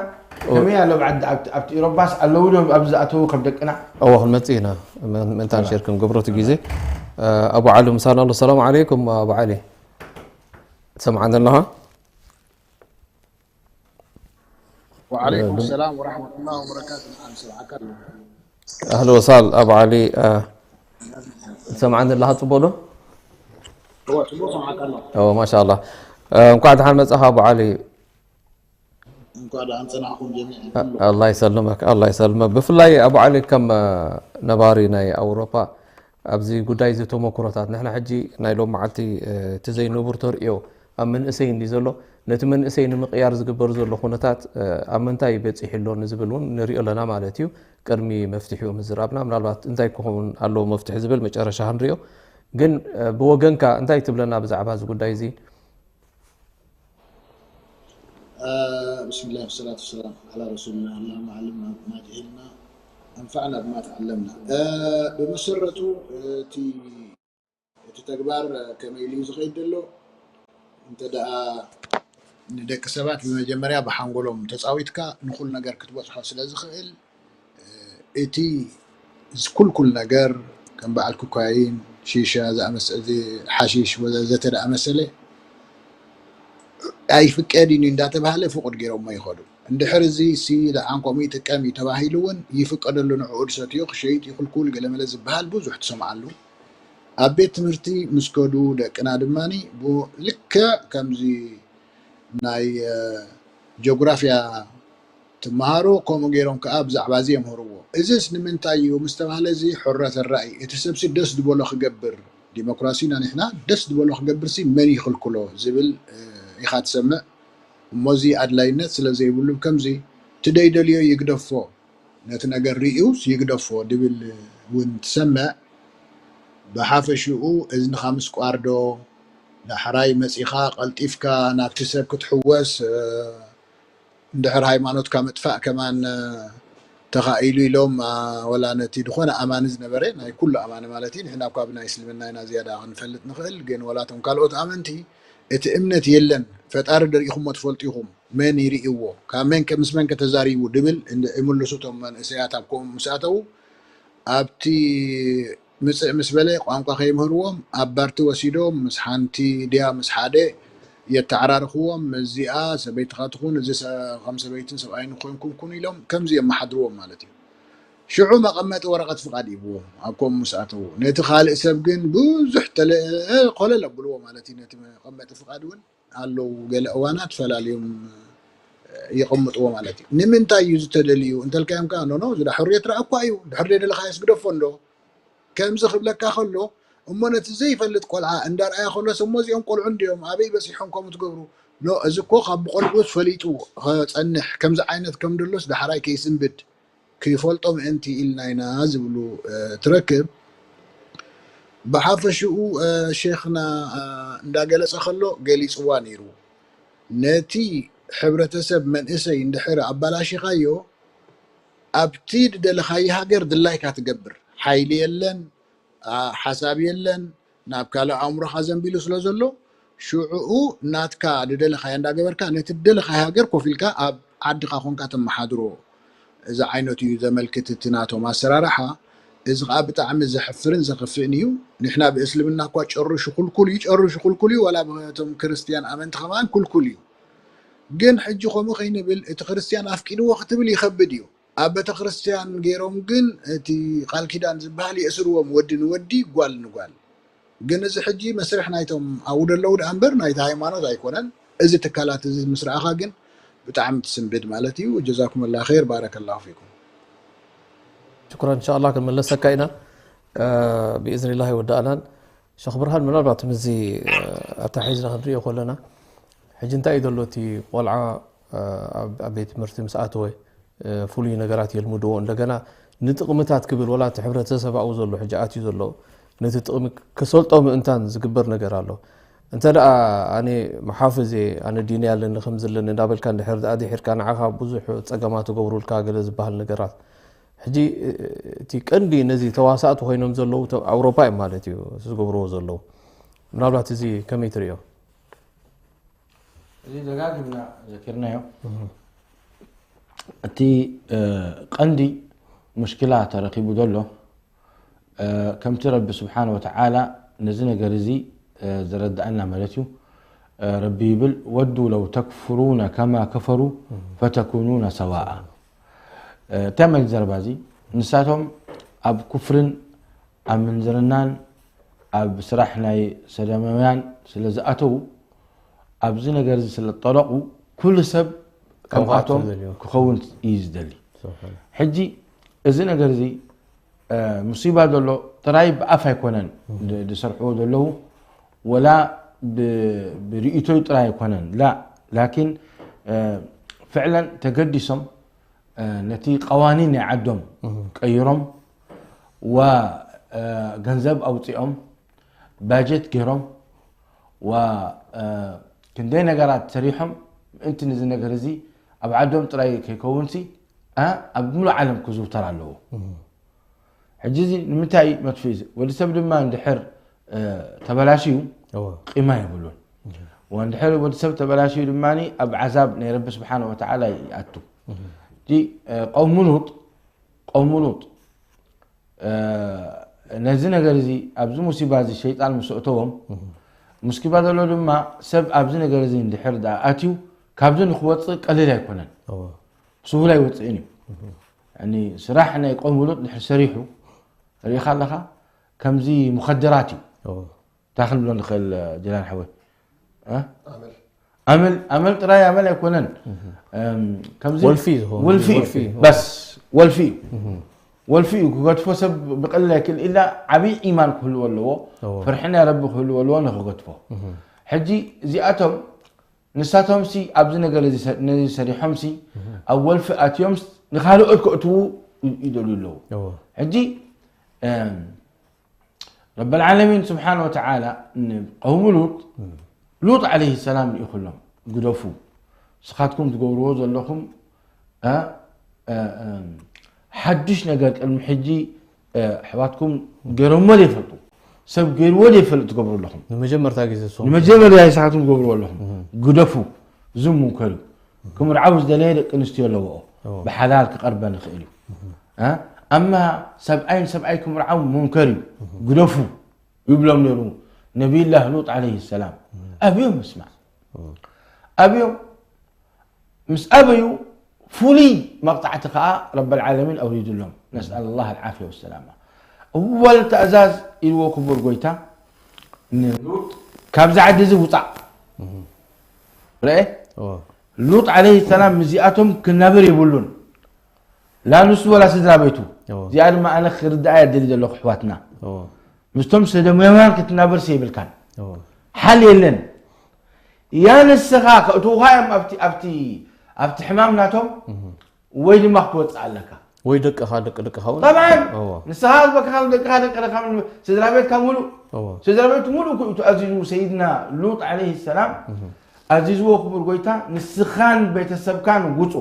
ከመይ ኣሎ ብዓዲ ኣብቲ ኢሮባስ ኣለዉ ዶ ኣብዚ ዝኣተዉ ከም ደቅና እዎ ክንመፅእ ኢና ምእንታን ሼር ክንገብሮ እቲ ግዜ ኣቡ ዓሊ ምሳና ኣሎ ሰላም ዓለይኩም ኣቡ ዓሊ ትሰምዓኒ ኣለኻ وعليكم السلام ورحمة الله وبركاته نعم سمعك الله ኣህለ ወሳል ኣቡ ዓሊ ትሰምዓኒ ኣለኻ ፅቡቅ ዶ هو تبو سمعك الله ማሻ ኣላ እንኳዕ ደሓን መፃኻ ኣቡ ዓሊ እንኳዕ ደሓን ፀናሕኩም ጀሚዕ ኣላ ይሰልመክ ኣላ ይሰልመ ብፍላይ ኣቡ ዓሊ ከም ነባሪ ናይ ኣውሮፓ ኣብዚ ጉዳይ እዚ ተመክሮታት ንሕና ሕጂ ናይ ሎም መዓልቲ እቲ ዘይንቡር ተርእዮ ኣብ መንእሰይ እንዲ ዘሎ ነቲ መንእሰይ ንምቅያር ዝግበር ዘሎ ኩነታት ኣብ ምንታይ በፂሑ ኣሎ ንዝብል እውን ንሪኦ ኣለና ማለት እዩ ቅድሚ መፍትሒኡ ምዝራብና ምናልባት እንታይ ክኸውን ኣለዎ መፍትሒ ዝብል መጨረሻ ክንሪኦ ግን ብወገንካ እንታይ ትብለና ብዛዕባ እዚ ጉዳይ እዚ بسم الله والصلاة والسلام على رسول الله اللهم علمنا ما جهلنا وانفعنا بما تعلمنا ብመሰረቱ እቲ ተግባር ከመይ ኢሉ ዝኸይድ ዘሎ እንተ ደኣ ንደቂ ሰባት ብመጀመርያ ብሓንጎሎም ተፃዊትካ ንኹሉ ነገር ክትበፅሖ ስለ ዝኽእል እቲ ዝኩልኩል ነገር ከም በዓል ኮካይን፣ ሺሻ፣ ሓሺሽ ወዘተ ደኣ መሰለ ኣይፍቀድን እዩ እንዳተባሃለ ፍቁድ ገይሮሞ ይኸዱ። እንድሕር እዚ ሲ ደሓን ከምኡ ይጥቀም እዩ ተባሂሉ እውን ይፍቀደሉ ንዕኡ ድሰትዮ ክሸይጥ ይኽልኩል ገለመለ ዝበሃል ብዙሕ ትሰምዓሉ። ኣብ ቤት ትምህርቲ ምስ ከዱ ደቅና ድማ ልክዕ ከምዚ ናይ ጀጉራፍያ ትመሃሮ ከምኡ ገይሮም ከዓ ብዛዕባ እዚ የምህርዎ። እዚስ ንምንታይ እዩ ምስ ተባህለ እዚ ሕረተ ራእይ እቲ ሰብሲ ደስ ዝበሎ ክገብር ዲሞክራሲና ንሕና ደስ ዝበሎ ክገብርሲ መን ይኽልክሎ ዝብል ኢኻ ትሰምዕ። እሞ እዚ ኣድላይነት ስለ ዘይብሉ ከምዚ እቲ ደይደልዮ ይግደፎ ነቲ ነገር ርእዩስ ይግደፎ ድብል እውን ትሰምዕ። ብሓፈሽኡ እዝንኻ ምስ ቋርዶ ዳሕራይ መፂኻ ቀልጢፍካ ናብቲ ሰብ ክትሕወስ እንድሕር ሃይማኖትካ ምጥፋእ ከማን ተኻኢሉ ኢሎም ወላ ነቲ ዝኾነ ኣማኒ ዝነበረ ናይ ኩሉ ኣማኒ ማለት እዩ ንሕና እኳ ብናይ እስልምና ኢና ዝያዳ ክንፈልጥ ንኽእል ግን ወላ እቶም ካልኦት ኣመንቲ እቲ እምነት የለን ፈጣሪ ደሪእኹሞ ትፈልጡ ኢኹም መን ይርእይዎ ካብ መን ምስ መን ከተዛሪቡ ድብል ይምልሱ እቶም መንእሰያት ኣብ ከምኡ ምስ ኣተዉ ኣብቲ ምፅእ ምስ በለ ቋንቋ ከይምህርዎም ኣብ ባርቲ ወሲዶም ምስ ሓንቲ ድያ ምስ ሓደ የተዓራርኽዎም እዚኣ ሰበይትኻ ትኹን እዚ ከም ሰበይትን ሰብኣይን ኮይንኩም ኩኑ ኢሎም ከምዚ የመሓድርዎም ማለት እዩ ሽዑ መቐመጢ ወረቐት ፍቓድ ይብዎም ኣብ ከምኡ ምስ ኣተዉ ነቲ ካልእ ሰብ ግን ብዙሕ ተለ ኮለል ኣብልዎ ማለት እዩ ነቲ መቐመጢ ፍቓድ እውን ኣለዉ ገለ እዋናት ፈላልዮም የቐምጥዎ ማለት እዩ ንምንታይ እዩ ዝተደልዩ እንተልካዮም ከዓ ኖኖ ዝዳ ሕርየት ረኣ እኳ እዩ ድሕር ደለኻየስ ግደፎ እንዶ ከምዚ ክብለካ ከሎ እሞ ነቲ ዘይፈልጥ ቆልዓ እንዳርኣያ ከሎ ሰሞ እዚኦም ቆልዑ እንዲዮም ኣበይ በፂሖም ከምኡ ትገብሩ ኖ እዚ እኮ ካብ ብቆልዑ ፈሊጡ ከፀንሕ ከምዚ ዓይነት ከም ደሎስ ዳሕራይ ከይስንብድ ክይፈልጦ ምእንቲ ኢልና ኢና ዝብሉ ትረክብ ብሓፈሽኡ ሼኽና እንዳገለፀ ከሎ ገሊፅዋ ነይሩ ነቲ ሕብረተሰብ መንእሰይ እንድሕር ኣባላሺኻዮ ኣብቲ ድደለኻዮ ሃገር ድላይካ ትገብር ሓይሊ የለን ሓሳብ የለን ናብ ካልእ ኣእምሮኻ ዘንቢሉ ስለ ዘሎ ሽዑኡ ናትካ ድደለኻዮ እንዳገበርካ ነቲ ድደለኻዮ ሃገር ኮፍ ኢልካ ኣብ ዓድኻ ኮንካ ተመሓድሮ እዚ ዓይነት እዩ ዘመልክት እቲ ናቶም ኣሰራርሓ እዚ ከዓ ብጣዕሚ ዘሕፍርን ዘኽፍእን እዩ ንሕና ብእስልምና እኳ ጨርሹ ኩልኩል እዩ ጨርሹ ኩልኩል እዩ ዋላ ብቶም ክርስትያን ኣመንቲ ከማን ኩልኩል እዩ ግን ሕጂ ከምኡ ከይንብል እቲ ክርስትያን ኣፍቂድዎ ክትብል ይኸብድ እዩ ኣብ ቤተክርስትያን ገይሮም ግን እቲ ቃል ኪዳን ዝበሃል የእስርዎም ወዲ ንወዲ ጓል ንጓል ግን እዚ ሕጂ መስርሕ ናይቶም ኣብኡ ደለዉ ደኣ እምበር ናይቲ ሃይማኖት ኣይኮነን እዚ ትካላት እዚ ምስ ረኣኻ ግን ብጣዕሚ ትስንብድ ማለት እዩ ጀዛኩም ላ ር ባረከ ላሁ ፊኩም ሽኩራን እንሻ ኣላ ክንመለሰካ ኢና ብኢዝኒላህ ይወዳእናን ሸኽ ብርሃን ምናልባት ምዚ ኣታሒዝና ክንሪኦ ከለና ሕጂ እንታይ እዩ ዘሎ እቲ ቆልዓ ኣብ ቤት ትምህርቲ ምስ ኣተወ ፍሉይ ነገራት የልምድዎ እንደገና ንጥቕምታት ክብል ወላ እቲ ሕብረተሰብ ኣብኡ ዘሎ ሕጂ ኣትዩ ዘሎ ነቲ ጥቕሚ ክሰልጦ ምእንታን ዝግበር ነገር ኣሎ እንተ ደኣ ኣነ መሓፍዝ እየ፣ ኣነ ዲን ኣለኒ፣ ከምዚ ኣለኒ እንዳበልካ እንድሕር ደኣ ድሒርካ ንዓኻ ብዙሕ ጸገማት ትገብሩልካ ገለ ዝበሃል ነገራት። ሕጂ እቲ ቀንዲ ነዚ ተዋሳእቲ ኮይኖም ዘለዉ ተ-፣ ኣውሮፓ እዮም ማለት እዩ፣ እዚ ዝገብርዎ ዘለዉ። ምናልባት እዚ ከመይ ትርእዮ? እዚ ደጋጊምና ዘኪርናዮ። እቲ ቀንዲ ሙሽኪላ ተረኺቡ ዘሎ ከምቲ ረቢ ስብሓን ወተዓላ ነዚ ነገር እዚ ዘረድኣና ማለት እዩ። ረቢ ይብል፣ ወዱ ለው ተክፍሩነ ከማ ከፈሩ ፈተኩኑነ ሰዋኣ። እንታይ ማለት ዘረባ እዚ? ንሳቶም ኣብ ኩፍርን ኣብ ምንዝርናን ኣብ ስራሕ ናይ ሰደማውያን ስለ ዝኣተዉ ኣብዚ ነገር እዚ ስለ ዝጠለቑ ኩሉ ሰብ ከምኣቶም ክኸውን እዩ ዝደሊ። ሕጂ እዚ ነገር እዚ ሙሲባ ዘሎ ጥራይ ብኣፍ ኣይኮነን ዝሰርሕዎ ዘለዉ፣ ወላ ብርእይቶይ ጥራይ ኣይኮነን ላ፣ ላኪን ፍዕለን ተገዲሶም ነቲ ቀዋኒን ናይ ዓዶም ቀይሮም ወ ገንዘብ ኣውፂኦም ባጀት ገይሮም ወ ክንደይ ነገራት ሰሪሖም ምእንቲ ንዚ ነገር እዚ ኣብ ዓዶም ጥራይ ከይከውንሲ ኣብ ሙሉእ ዓለም ክዝውተር ኣለዎ። ሕጂ እዚ ንምንታይ መጥፍኢ እዚ? ወዲ ሰብ ድማ እንድሕር ተበላሽዩ ቂማ የብሉን። ወንድሕር ወዲ ሰብ ተበላሽዩ ድማ ኣብ ዓዛብ ናይ ረቢ ስብሓን ወተዓላ ይኣቱ። እቲ ቀውሙ ሉጥ ቀውሙ ሉጥ ነዚ ነገር እዚ ኣብዚ ሙሲባ እዚ ሸይጣን ምስ ኣእተዎም ሙስኪባ ዘሎ ድማ ሰብ ኣብዚ ነገር እዚ እንድሕር ደኣ ኣትዩ ካብዚ ንክወፅእ ቀሊል ኣይኮነን። ስሁል ኣይወፅእን እዩ። ስራሕ ናይ ቀውሙ ሉጥ ድሕር ሰሪሑ ርኢኻ ኣለኻ ከምዚ ሙኸደራት እዩ። እንታይ ክንብሎ ንኽእል ጀላን ሓወይ? ኣመል ኣመል ጥራይ ኣመል ኣይኮነን። ከምዚ ወልፊ እዩ ዝኸውን። ወልፊ እዩ። ወልፊ እዩ። በስ ወልፊ እዩ። ወልፊ እዩ ክገድፎ ሰብ ብቐሊል ኣይክእል ኢላ ዓብዪ ኢማን ክህልዎ ኣለዎ። ፍርሒ ናይ ረቢ ክህልዎ ኣለዎ ንክገድፎ። ሕጂ እዚኣቶም ንሳቶም ሲ ኣብዚ ነገር እዚ ሰ- ነዚ ሰሪሖም ሲ ኣብ ወልፊ ኣትዮም ስ- ንኻልኦት ከእትዉ ይ- ይደልዩ ኣለዉ። ሕጂ እም፣ ረበል ዓለሚን ስብሓን ወተዓላ ንቀውሚ ሉጥ ሉጥ ዓለይሂ ሰላም ልኢኹሎም ግደፉ ስኻትኩም ትገብርዎ ዘለኹም እ፣ እ፣ እም፣ ሓድሽ ነገር ቅድሚ ሕጂ ኣሕዋትኩም ገይሮሞ ዘይፈልጡ ሰብ ገይርዎ ዘይፈልጥ ትገብሩ ኣለኹም። ንመጀመርታ ግዜ ንመጀመርታ ግዜ ንስኻትኩም ትገብርዎ ኣለኹም። ግደፉ። ዝም ምንከሉ ክምርዓው ዝደለየ ደቂ ኣንስትዮ ኣለዎ። ብሓላል ክቐርበን ይኽእል እዩ። ኣማ ሰብኣይ ንሰብኣይ ክምርዓው ሙንከር እዩ። ግደፉ ይብሎም ነይሩ ነቢይላህ ሉጥ ዓለይሂ ሰላም። ኣብዮም ምስማዕ ኣብዮም ምስ ኣበዩ ፍሉይ መቕፃዕቲ ከዓ ረበል ዓለሚን ኣውሪዱሎም። ነስኣል ላህ ልዓፍያ ወሰላማ። እወል ተእዛዝ ኢልዎ ክቡር ጎይታ ንሉጥ ካብዚ ዓዲ እዚ ውፃእ። ርአ ሉጥ ዓለይሂ ሰላም ምስዚኣቶም ክናበር የብሉን። ላ ንሱ ወላ ስድራ ቤቱ። እዚኣ ድማ ኣነ ክርድኣ እየ ደሊ ዘለኹ ኣሕዋትና። ምስቶም ሰደማውያን ክትናበርሲ የብልካን። ሓል የለን። ያ ንስኻ ከእትውኻ እዮም ኣብቲ ኣብቲ ኣብቲ ሕማም ናቶም ወይ ድማ ክትወፅእ ኣለካ። ወይ ደቅኻ ደቂ ደቅኻ እውን ጠብዓን እዎ። ንስኻ ዝበካኻ ደቅኻ ደቂ ደኻ ስድራ ቤትካ ሙሉእ እዎ። ስድራ ቤቱ ሙሉእ እኮ እዩ ተኣዚዙ። ሰይድና ሉጥ ዓለይሂ ሰላም ኣዚዝዎ ክቡር ጎይታ ንስኻን ቤተሰብካን ውፁ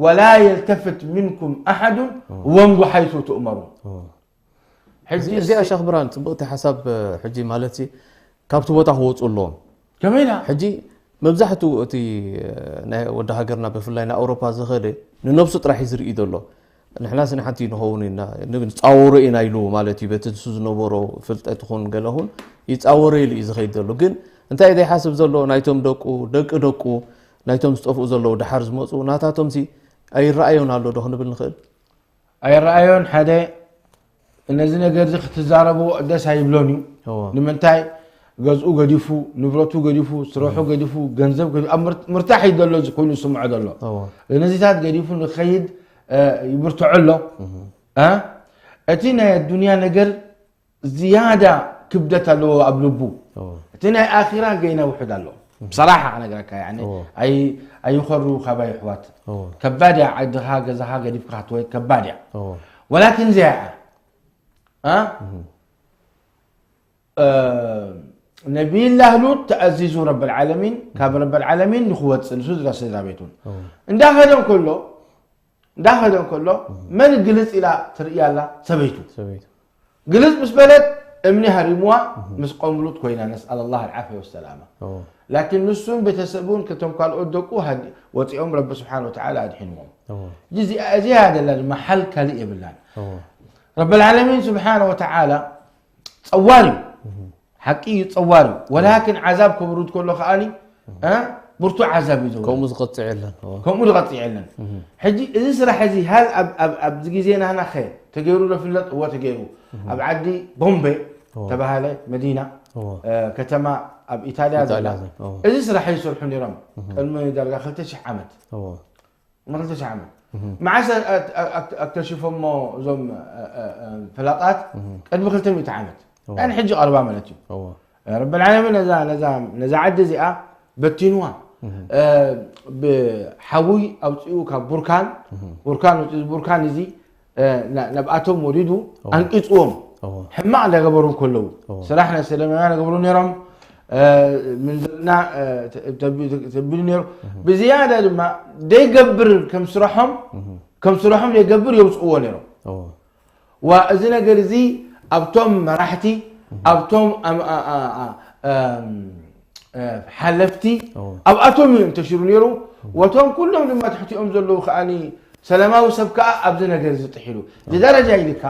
ወላ የልተፍት ሚንኩም ኣሓዱን ወምዱ ሓይቱ ትእመሩ። እዎ። ሕጂ እዚ- እዚኣ ሸኽ ብርሃን ፅብቕቲ ሓሳብ ሕጂ ማለት ሲ ካብቲ ቦታ ክወፁ ኣለዎም። ከመይ ኢላ? ሕጂ መብዛሕትኡ እቲ ናይ ወዲ ሃገርና ብፍላይ ናብ ኣውሮፓ ዝኸደ ንነብሱ ጥራሕ እዩ ዝርኢ ዘሎ። ንሕናስ ንሓንቲ ንኸውን ኢና ንፃወሮ ኢና ኢሉ ማለት እዩ። በቲ ንሱ ዝነበሮ ፍልጠት ይኹን ገለ ኹን ይፃወሮ ኢሉ እዩ ዝኸይድ ዘሎ። ግን እንታይ ዘይሓስብ ዘሎ ናይቶም ደቁ ደቂ ደቁ ናይቶም ዝጠፍኡ ዘለዉ ደሓር ዝመፁ ናታቶም ሲ ኣይረኣዮን ኣሎ ዶ ክንብል ንኽእል? ኣይረኣዮን ሓደ ነዚ ነገር እዚ ክትዛረብዎ ደስ ኣይብሎን እዩ። ንምንታይ ገዝኡ ገዲፉ ንብረቱ ገዲፉ ስረሑ ገዲፉ ገንዘብ ገዲፉ ኣብ ምርታሕ እዩ ዘሎ እዚ ኮይኑ ዝስምዖ ዘሎ። ነዚታት ገዲፉ ንኸይድ ይብርትዖ ኣሎ። እቲ ናይ ኣዱንያ ነገር ዝያዳ ክብደት ኣለዎ ኣብ ልቡ። እቲ ናይ ኣኺራ ገይና ውሑድ ኣሎ። ብሰራሓ ክነግረካ ያኒ ኣይኸሩ ካባይ ኣሕዋት ከባድ እያ። ዓድኻ ገዛኻ ገዲፍካ ክትወይድ ከባድ እያ። ወላኪን እዚኣ እያ እ ነቢይላህ ሉጥ ተኣዚዙ ረብል ዓለሚን፣ ካብ ረብል ዓለሚን ንኽወፅእ ንሱ ዝራ ስድራ ቤቱን። እንዳኸደ እንከሎ፣ እንዳኸደ እንከሎ፣ መን ግልፅ ኢላ ትርእያ ኣላ? ሰበይቱ። ሰበይቱ። ግልፅ ምስ በለት፣ እምኒ ሃሪምዋ፣ ምስ ቆም ሉጥ ኮይና፣ ነስኣል ኣላህ ኣልዓፍያ ወሰላማ። ላኪን ንሱን ቤተሰቡን፣ ከቶም ካልኦት ደቁ ሃዲ-፣ ወፂኦም፣ ረቢ ስብሓን ወተዓላ ኣድሒንዎም። እዚኣ፣ እዚኣ ደላ ድማ ሓል ካልእ የብላን። ረብል ዓለሚን ስብሓን ወተዓላ ጸዋር እዩ። ሓቂ እዩ፣ ጸዋር እዩ። ወላኪን ዓዛብ ከውርድ ከሎ ከኣኒ፣ እ፣ ብርቱዕ ዓዛብ እዩ ዘውርድ። ከምኡ ዝቐጽዕ የለን። ከምኡ ዝቐጽዕ የለን። ሕጂ እዚ ስራሕ እዚ፣ ሃል ኣብ፣ ኣብ፣ ኣብዚ ግዜ ናህና ኸ ተገይሩ ዶ ፍለጥ? እወ፣ ተገይሩ። ኣብ ዓዲ ቦምቤ ተባሃለ መዲና፣ እ፣ ከተማ ኣብ ኢጣልያ ኢጣልያ ዘላ፣ ዘላ፣ እወ። እዚ ስራሕ ይሰርሑ ነይሮም። ቅድሚ ዳርጋ ክልተ ሽሕ ዓመት። እወ። ቅድሚ ክልተ ሽሕ ዓመት። መዓስ ኣ-፣ ኣ-፣ ኣ-፣ ኣክተሽፎሞ እዞም፣ እ፣ እ፣ እ፣ ፈላጣት? ቅድሚ ክልተ ሚእቲ ዓመት። እወ። ያኒ ሕጂ ቀረባ ማለት እዩ። እወ። ረብል ዓለሚን ነዛ፣ ነዛ፣ ነዛ ዓዲ እዚኣ በቲንዋ። እ፣ ብሓዊ ኣውፂኡ ካብ ቡርካን፣ ቡርካን ውፅኡ፣ እዚ ቡርካን እዚ፣ እ፣ ና-፣ ናብኣቶም ወሪዱ እወ። ኣንቂፅዎም። እወ። ሕማቕ እንዳገበሩ ከለዉ፣ እወ። ስራሕ ናይ ሰለማውያን ይገብሩ ነይሮም። እ፣ ምንዝርና፣ እ፣ ተ-፣ ተቢ-፣ ተቢሉ ነይሩ። ብዝያዳ ድማ ደይገብር ከም ስርሖም፣ ከም ስርሖም ደይገብር የውፅእዎ ነይሮም። እወ። ዋ፣ እዚ ነገር እዚ ኣብቶም መራሕቲ፣ ኣብቶም ኣም-፣ ኣ-፣ ኣ-፣ ኣ-፣ እም፣ እ፣ ሓለፍቲ፣ እወ። ኣብኣቶም እዩ እንተሽሩ ነይሩ። ወቶም ኩሎም ድማ ትሕቲኦም ዘለዉ ከኣኒ ሰላማዊ ሰብ ከኣ ኣብዚ ነገር እዚ ጥሒሉ። ዝደረጃ ኢልካ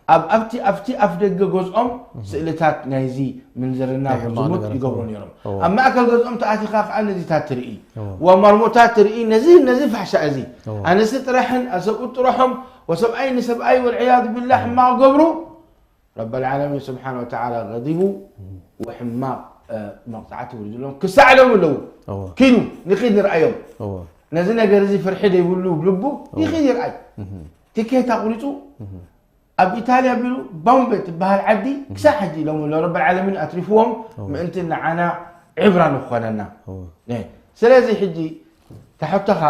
ኣብ፣ ኣብቲ፣ ኣብቲ ኣፍ ደገ ገዝኦም ስእልታት ናይዚ ምንዝርና ናይ ሕማቕ ዝሙት ነገራት። ይገብሩ ነይሮም። እወ። ኣብ ማእከል ገዝኦም ተኣቲኻ ከኣ ነዚታት ትርኢ። እወ። ወማርሞታት ትርኢ። ነዚ፣ ነዚ ፋሕሻ እዚ። እወ። ኣንስቲ ጥራሕን፣ ኣሰብኡት ጥራሖም፣ ወሰብኣይ ንሰብኣይ ወልዕያዙ ቢላህ ሕማቕ ገብሩ። ረበል ዓለሚን ስብሓን ወተዓላ ገዲቡ ወሕማቕ፣ እ፣ መቕፃዕቲ ወሪዱሎም ክሳዕ ሎም ኣለዉ። እወ። ኪዱ፣ ንኺድ ንርኣዮም። እወ። ነዚ ነገር እዚ ፍርሒ ደይብሉ ብልቡ፣ እወ። ይኺድ ይርኣይ። እህ። ቲኬት ኣቑሪፁ፣ እህ። ኣብ ኢጣልያ ኣቢሉ ቦምቤ ትበሃል ዓዲ ክሳብ ሕጂ ኢሎም ኣሎ። ረብል ዓለሚን ኣትሪፍዎም እወ። ምእንቲ ንዓና ዕብራ ንኾነና። እወ። እ፣ ስለዚ ሕጂ ተሕቶኻ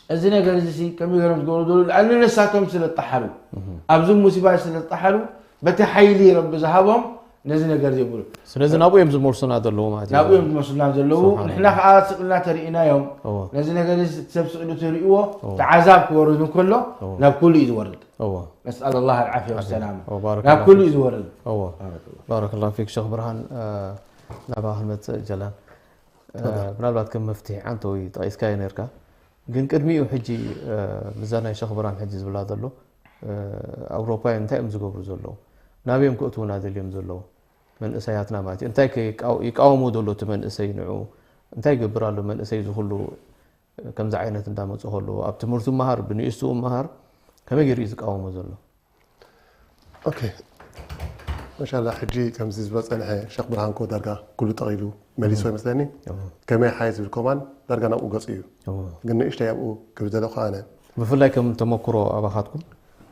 እዚ ነገር እዚ ሲ ከመይ ገይሮም ዝገብሩ ዘለዉ? ለኣነ ነሳቶም ስለ ዝጠሓሉ፣ እህ። ኣብዚ ሙሲባ ስለ ዝጠሓሉ፣ በቲ ሓይሊ ረቢ ዝሃቦም ነዚ ነገር ዘይብሉ። ስለዚ ናብኡ እዮም ዝመልሱና ዘለዉ ማለት እዩ። ናብኡ እዮም ዝመልሱና ዘለዉ። ስብሓን ንሕና ኣላህ። ከኣ ስቕ ኢልና ተርኢናዮም። እወ። ነዚ ነገር እዚ ሰብ ስቕ ኢሉ ተርእይዎ፣ እወ። እቲ ዓዛብ ክወርድ እንከሎ፣ እወ። ናብ ኩሉ እዩ ዝወርድ። እወ። ነስኣል ኣላህ ኣልዓፍያ ዓፍያ። ወሰላማ። እወ፣ ባረከላህ ናብ ኩሉ ፊክ። እዩ ዝወርድ። እወ። ባረከላህ። ባረከላህ ፊክ ሸኽ ብርሃን፣ እ፣ ናባኻ ክንመጽእ ጀላን። እ፣ ተፈضل። ምናልባት ከም መፍትሒ ዓንተዊ ጠቒስካዮ ነርካ። ግን ቅድሚኡ ሕጂ፣ እ፣ ምዛ ናይ ሸኽ ብርሃን ሕጂ ዝብላ ዘሎ፣ እ፣ ኣውሮፓውያን እንታይ እዮም ዝገብሩ ዘለዉ? ናበይ እዮም ክእትዉና ደልዮም ዘለዉ? መንእሰያትና ማለት እዩ። እንታይ ከ ይቃው-፣ ይቃወሞ ዘሎ እቲ መንእሰይ ንዑ? እንታይ ይገብር ኣሎ መንእሰይ እዚ ኩሉ ከምዚ ዓይነት እንዳመጹ ከለዉ? ኣብ ትምህርቱ መሃር፣ ብንእስቱ መሃር፣ ከመይ ገይሩ እዩ ዝቃወሞ ዘሎ? ኦኬ። ማሻላ፣ ሕጂ ከምዚ ዝበ ጸንሐ ሸኽ ብርሃን ኮ ዳርጋ ኩሉ ጠቒሉ መሊሶ እም። ይመስለኒ። እዎ። ከመይ ሓየ ዝብል ኮማን ዳርጋ ናብኡ ገጹ እዩ። እዎ። ግን ንእሽተይ ኣብኡ ክብል ዘለኹ ኣነ። ብፍላይ ከም ተመክሮ ኣባኻትኩም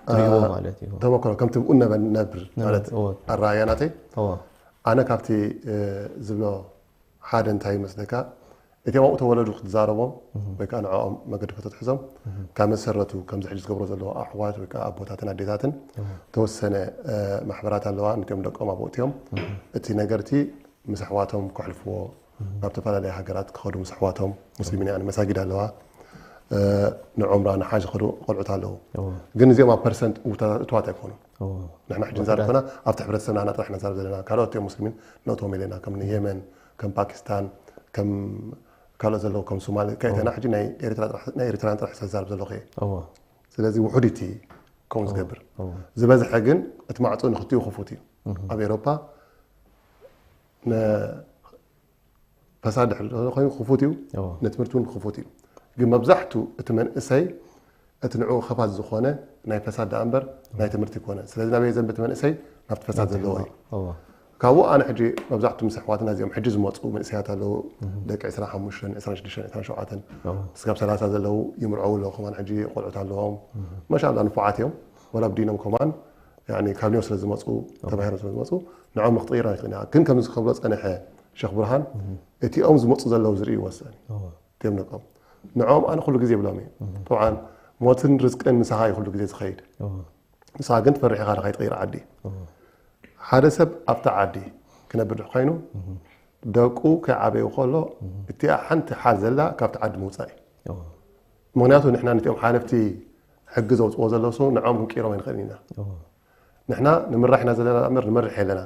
ትርእይዎ አ፣ ማለት እዩ። ተመክሮ ከምቲ ብኡ ነበ-፣ ነብር ነብር፣ ማለት እዎ። ኣረኣእያ ናተይ። እዎ። ኣነ ካብቲ፣ እ፣ ዝብሎ ሓደ እንታይ ይመስለካ? እቲኦም ኣብኡ ተወለዱ ክትዛረቦም እህ። ወይ ከዓ ንዕኦም መገዲ ከተትሕዞም እህ። ካብ መሰረቱ ከምዚ ሕጂ ዝገብሮ ዘለዎ ኣሕዋት ወይ ከዓ ኣቦታትን ኣዴታትን እህ። ተወሰነ፣ እ፣ ማሕበራት ኣለዋ። ነቲኦም ደቆም ኣብኡ እቲኦም እህ። እቲ ነገር እቲ ምስ ኣሕዋቶም ከሕልፍዎ እህ። ናብ ዝተፈላለዩ ሃገራት ክኸዱ ምስ ኣሕዋቶም ሙስሊሚን እህ። ያን መሳጊድ ኣለዋ። እ፣ ንዑምራ ንሓጅ ዝኸዱ ቆልዑት ኣለዉ። እዎ። ግን እዚኦም ኣብ ፐርሰንት እውታ-፣ እቱዋት ኣይኮኑን። እዎ። ንሕና ሕጂ ንዛረብ ውሑዳት። ኮና ኣብቲ ሕብረተሰብና ኢና ጥራሕ ነዛርብ ዘለና። ካልኦት እዮም ሙስሊሚን ነእትዎም ኢለና። ከም ንየመን፣ ከም ፓኪስታን፣ ከም ካልኦት ዘለዉ ከም ሶማሊ፣ ከይተና እዎ። ሕጂ ናይ ኤርትራ ጥራሕ፣ ናይ ኤርትራን ጥራሕ ዘዛርብ ዘለኹ እየ። እዎ። ስለዚ ውሑድ እቲ ከምኡ እዎ። ዝገብር። እዎ። ዝበዝሐ ግን እቲ ማዕጾ ንኽልቲኡ ክፉት እዩ። እህ። ኣብ ኤሮፓ ነ-፣ ፈሳድ ድሕሪ ዘሎ ኮይኑ ክፉት እዩ፣ እዎ። ንትምህርቲ እውን ክፉት እዩ። ግን መብዛሕቱ እቲ መንእሰይ እቲ ንዕኡ ከፋት ዝኾነ ናይ ፈሳድ ደኣ እምበር ናይ ትምህርቲ ይኮነ። ስለዚ ናበይ ዘንቢ እቲ መንእሰይ ናብቲ ፈሳድ ናብቲ ዘለዎ እዩ። ሕማቕ፣ እዎ። ካብኡ ኣነ ሕጂ መብዛሕቱ ምስ ኣሕዋትና እዚኦም ሕጂ ዝመፁ መንእሰያት ኣለዉ። እህ። ደቂ ዕስራን ሓሙሽተን፣ ዕስራን ሽዱሽተን፣ ዕስራን ሸውዓተን፣ እዎ። እስካብ ሰላሳ ዘለዉ ይምርዐዉ ኣለዉ። ከማን ሕጂ ቆልዑት ኣለዎም። እህ። ማሻኣላ ንፉዓት እዮም። ወላ ብዲኖም ከማን ያኒ ካብ ኒዮ ስለ ዝመፁ፣ እዎ። ተባሂሮም ስለ ዝመፁ ንዕኦም ንክትቕይር ኣይትኽእልን ኢኻ። ግን ከምዚ ክብሎ ፀንሐ ሸኽ ብርሃን፣ እህ። እቲኦም ዝመፁ ዘለዉ ዝርእይዎ ወሳኒ። እዎ። እቲኦም ደቆም። ንዕኦም ኣነ ኩሉ ግዜ ይብሎም እየ። እህ። ጠብዓን ሞትን ርዝቅን ምሳኻ እዩ ኩሉ ግዜ ዝኸይድ። እዎ። ንስኻ ግን ትፈርሕ ኢኻ ንኸይትቕይር ዓዲ። እዎ። ሓደ ሰብ ኣብታ ዓዲ ክነብር ድሕ ኮይኑ ደቁ ከይዓበዩ ከሎ እቲኣ ሓንቲ ሓል ዘላ ካብቲ ዓዲ ምውፃእ እዩ። ምክንያቱ ንሕና ነቲኦም ሓለፍቲ ሕጊ ዘውፅዎ ዘለዉ ንዕኦም ክንቅይሮም ኣይንኽእልን ኢና። ንሕና ንምራሕ ኢና ዘለና እምበር ንመርሕ የለና።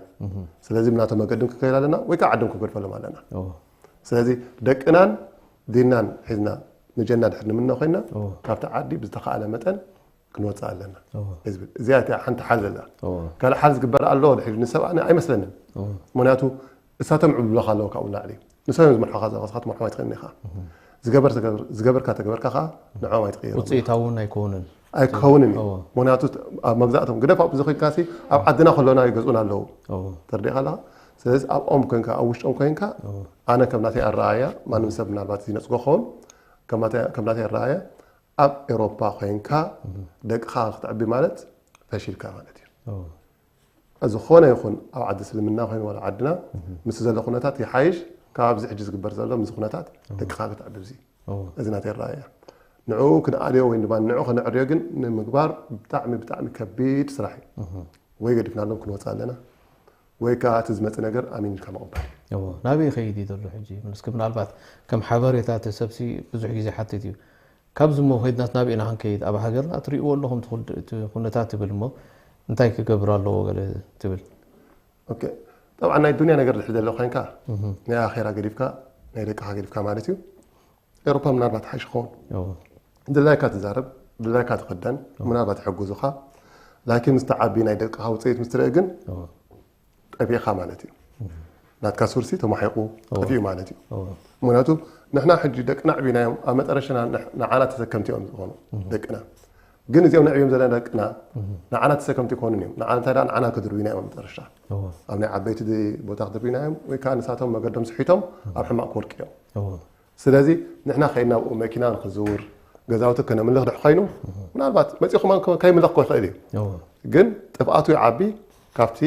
ስለዚ ብናቶም መገድን ክንከይድ ኣለና ወይ ከዓ ዓድም ክንገድፈሎም ኣለና። ስለዚ ደቅናን ዲናን ሒዝና ንጀና ድሕር ንምነ ኮይና ካብቲ ዓዲ ብዝተኻእለ መጠን ክንወፅእ ኣለና። እዚኣ እቲኣ ሓንቲ ሓል ዘላ ካልእ ሓል ዝግበር ኣሎ ድሕሪ ንሰብኣና ኣይመስለንን። ምክንያቱ እሳቶም ዕብሉኻ ኣለዉ ካብኡ ላዕሊ ንሶም እዮም ዝመርሖኻ ዘለዉ ስኻ ትመርሖም ኣይትኽእልን ኢኻ። ዝገበርካ ተገበርካ ከዓ ንዕኦም ኣይትቕይሮም። ውፅኢታዊ እውን ኣይከውንን። ኣይከውንን እዩ። ምክንያቱ ኣብ መግዛእቶም ግደፍ ኣብዚ ኮይንካ ሲ ኣብ ዓድና ከሎና ይገዝኡና ኣለዉ። ተርዲእካ ኣለኻ። ስለዚ ኣብኦም ኮንካ ኣብ ውሽጦም ኮንካ ኣነ ከም ናተይ ኣረኣያ ማንም ሰብ ምናልባት ዝነፅጎ ክኸውን ከም ናተይ ኣረኣያ ኣብ ኤሮፓ ኮይንካ ደቅኻ ክትዕቢ ማለት ፈሺልካ ማለት እዩ። ዝኾነ ይኹን ኣብ ዓዲ እስልምና ኮይኑ ዋላ ዓድና ምስ ዘሎ ኩነታት ይሓይሽ ካብ ኣብዚ ሕጂ ዝግበር ዘሎ ምስ ኩነታት ደቅኻ ክትዕቢ እዚ እዚ ናተይ ኣረኣያ። ንዕኡ ክንኣልዮ ወይ ድማ ንዕኡ ከነዕርዮ ግን ንምግባር ብጣዕሚ ብጣዕሚ ከቢድ ስራሕ እዩ። ወይ ገዲፍናሎም ክንወፅእ ኣለና ወይ ከዓ እቲ ዝመፅእ ነገር ኣሚን ኢልካ ምቕባል። እዎ ናበይ ይኸይድ እዩ ዘሎ ሕጂ? እስኪ ምናልባት ከም ሓበሬታ እቲ ሰብሲ ብዙሕ ግዜ ሓትት እዩ። ካብዚ እሞ ከይድናስ ናበይ ኢና ክንከይድ? ኣብ ሃገርና ትሪእዎ ኣለኹም እቲ ኩነታት ትብል እሞ እንታይ ክገብር ኣለዎ ገለ ትብል? ጠብዓ ናይ ዱንያ ነገር ድሕር ዘሎ ኮይንካ ናይ ኣኼራ ገዲፍካ ናይ ደቅኻ ገዲፍካ ማለት እዩ። ኤሮፓ ምናልባት ሓይሽ ክኸውን ድላይካ ትዛረብ ድላይካ ትኽደን ምናልባት ይሕግዙኻ። ላኪን ምስ ተዓቢ ናይ ደቅኻ ውፅኢት ምስ ትርኢ ግን ጠፊእኻ ማለት እዩ። ናትካ ሱርሲ ተማሒቑ ጠፊኡ ማለት እዩ። ምክንያቱ ንሕና ሕጂ ደቅና ዕቢናዮም ኣብ መጠረሻና ንዓና ተሰከምቲ እዮም ዝኾኑ ደቅና። ግን እዚኦም ንዕብዮም ዘለና ደቅና ንዓና ተሰከምቲ ይኮኑን እዮም። ንዓና እንታይ ደኣ ንዓና ክድርብዩና እዮም ኣብ መጠረሻ። ኣብ ናይ ዓበይቲ ቦታ ክድርብዩና እዮም ወይ ከዓ ንሳቶም መገዶም ስሒቶም ኣብ ሕማቕ ክወድቂ እዮም። ስለዚ ንሕና ከይድና ኣብኡ መኪና ንክዝውር ገዛውቲ ከነምልኽ ድሕ ኮይኑ ምናልባት መፂኹም ከይምልኽ ክኽእል እዩ። ግን ጥፍኣቱ ይዓቢ ካብቲ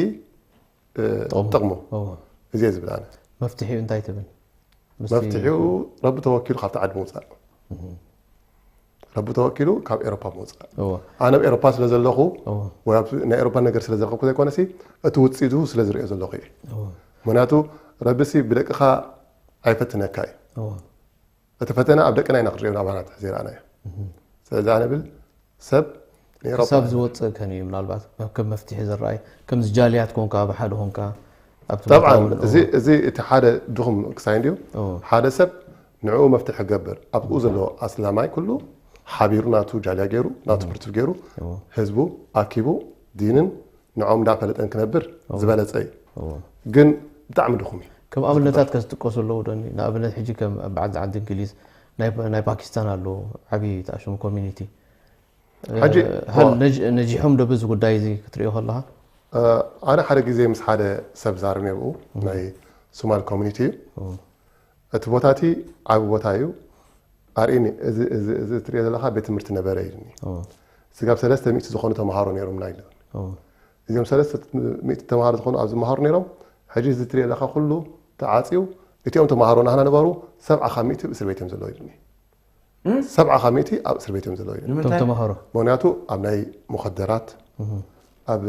ጥቕሙ። እዚ እየ ዝብል ኣነ። መፍትሒኡ እንታይ ትብል? መፍትሒኡ ረቢ ተወኪሉ ካብቲ ዓዲ ምውፃእ። ረቢ ተወኪሉ ካብ ኤሮፓ ምውፃእ። ኣነ ኣብ ኤሮፓ ስለ ዘለኹ ወይ ኣብ ናይ ኤሮፓ ነገር ስለ ዘረከብኩ ዘይኮነሲ እቲ ውፅኢቱ ስለ ዝሪኦ ዘለኹ እየ። ምክንያቱ ረቢሲ ብደቅኻ ኣይፈትነካ እዩ። እቲ ፈተና ኣብ ደቅና ኢና ክንሪኦ ናባና ትሕዚ ረኣናዮ። ስለዚ ኣነ ብል ሰብ ክሳብ ዝወፅእ ከን እዩ ምናልባት ከም መፍትሒ ዝረኣይ ከምዚ ጃልያት ኮንካ ብሓደ ኮንካ ኣብቲ ጠብዓ እዚ እቲ ሓደ ድኹም ክሳይ እንድዩ ሓደ ሰብ ንዕኡ መፍትሒ ክገብር ኣብኡ ዘለዎ ኣስላማይ ኩሉ ሓቢሩ ናቱ ጃልያ ገይሩ ናቱ ብርቱብ ገይሩ ህዝቡ ኣኪቡ ዲንን ንዕኦም እንዳፈለጠን ክነብር ዝበለፀ እዩ። ግን ብጣዕሚ ድኹም እዩ። ከም ኣብነታት ከዝጥቀሱ ኣለዉ ዶ? ንኣብነት ሕጂ ከም በዓል ዓዲ እንግሊዝ ናይ ፓኪስታን ኣሎ ዓብዪ ተኣሽሙ ኮሚኒቲ ሕጂ ነጂሖም ዶ በዚ ጉዳይ እዚ ክትሪኦ ከለካ? ኣነ ሓደ ግዜ ምስ ሓደ ሰብ ዛር ነብኡ ናይ ሶማል ኮሚኒቲ እዩ። እቲ ቦታ እቲ ዓቢ ቦታ እዩ። ኣርእኒ እዚ ትሪኦ ዘለካ ቤት ትምህርቲ ነበረ ኢልኒ። ስጋብ ሰለስተ ሚእቲ ዝኾኑ ተምሃሮ ነይሮምና ኢሉ። እዚኦም ሰለስተ ሚእቲ ተምሃሮ ዝኾኑ ኣብ ዝመሃሩ ነይሮም ሕጂ እዚ ትሪኦ ዘለካ ኩሉ ተዓፅዩ እቲኦም ተምሃሮ ናህና ነበሩ ሰብዓ ካብ ሚእቲ ኣብ እስር ቤት እዮም ዘለዉ ኢልኒ። ሰብዓ ካብ ሚእቲ ኣብ እስር ቤት እዮም ዘለዉ ኢልኒ። እቶም ተምሃሮ ምክንያቱ ኣብ ናይ ሙኸደራት ኣብ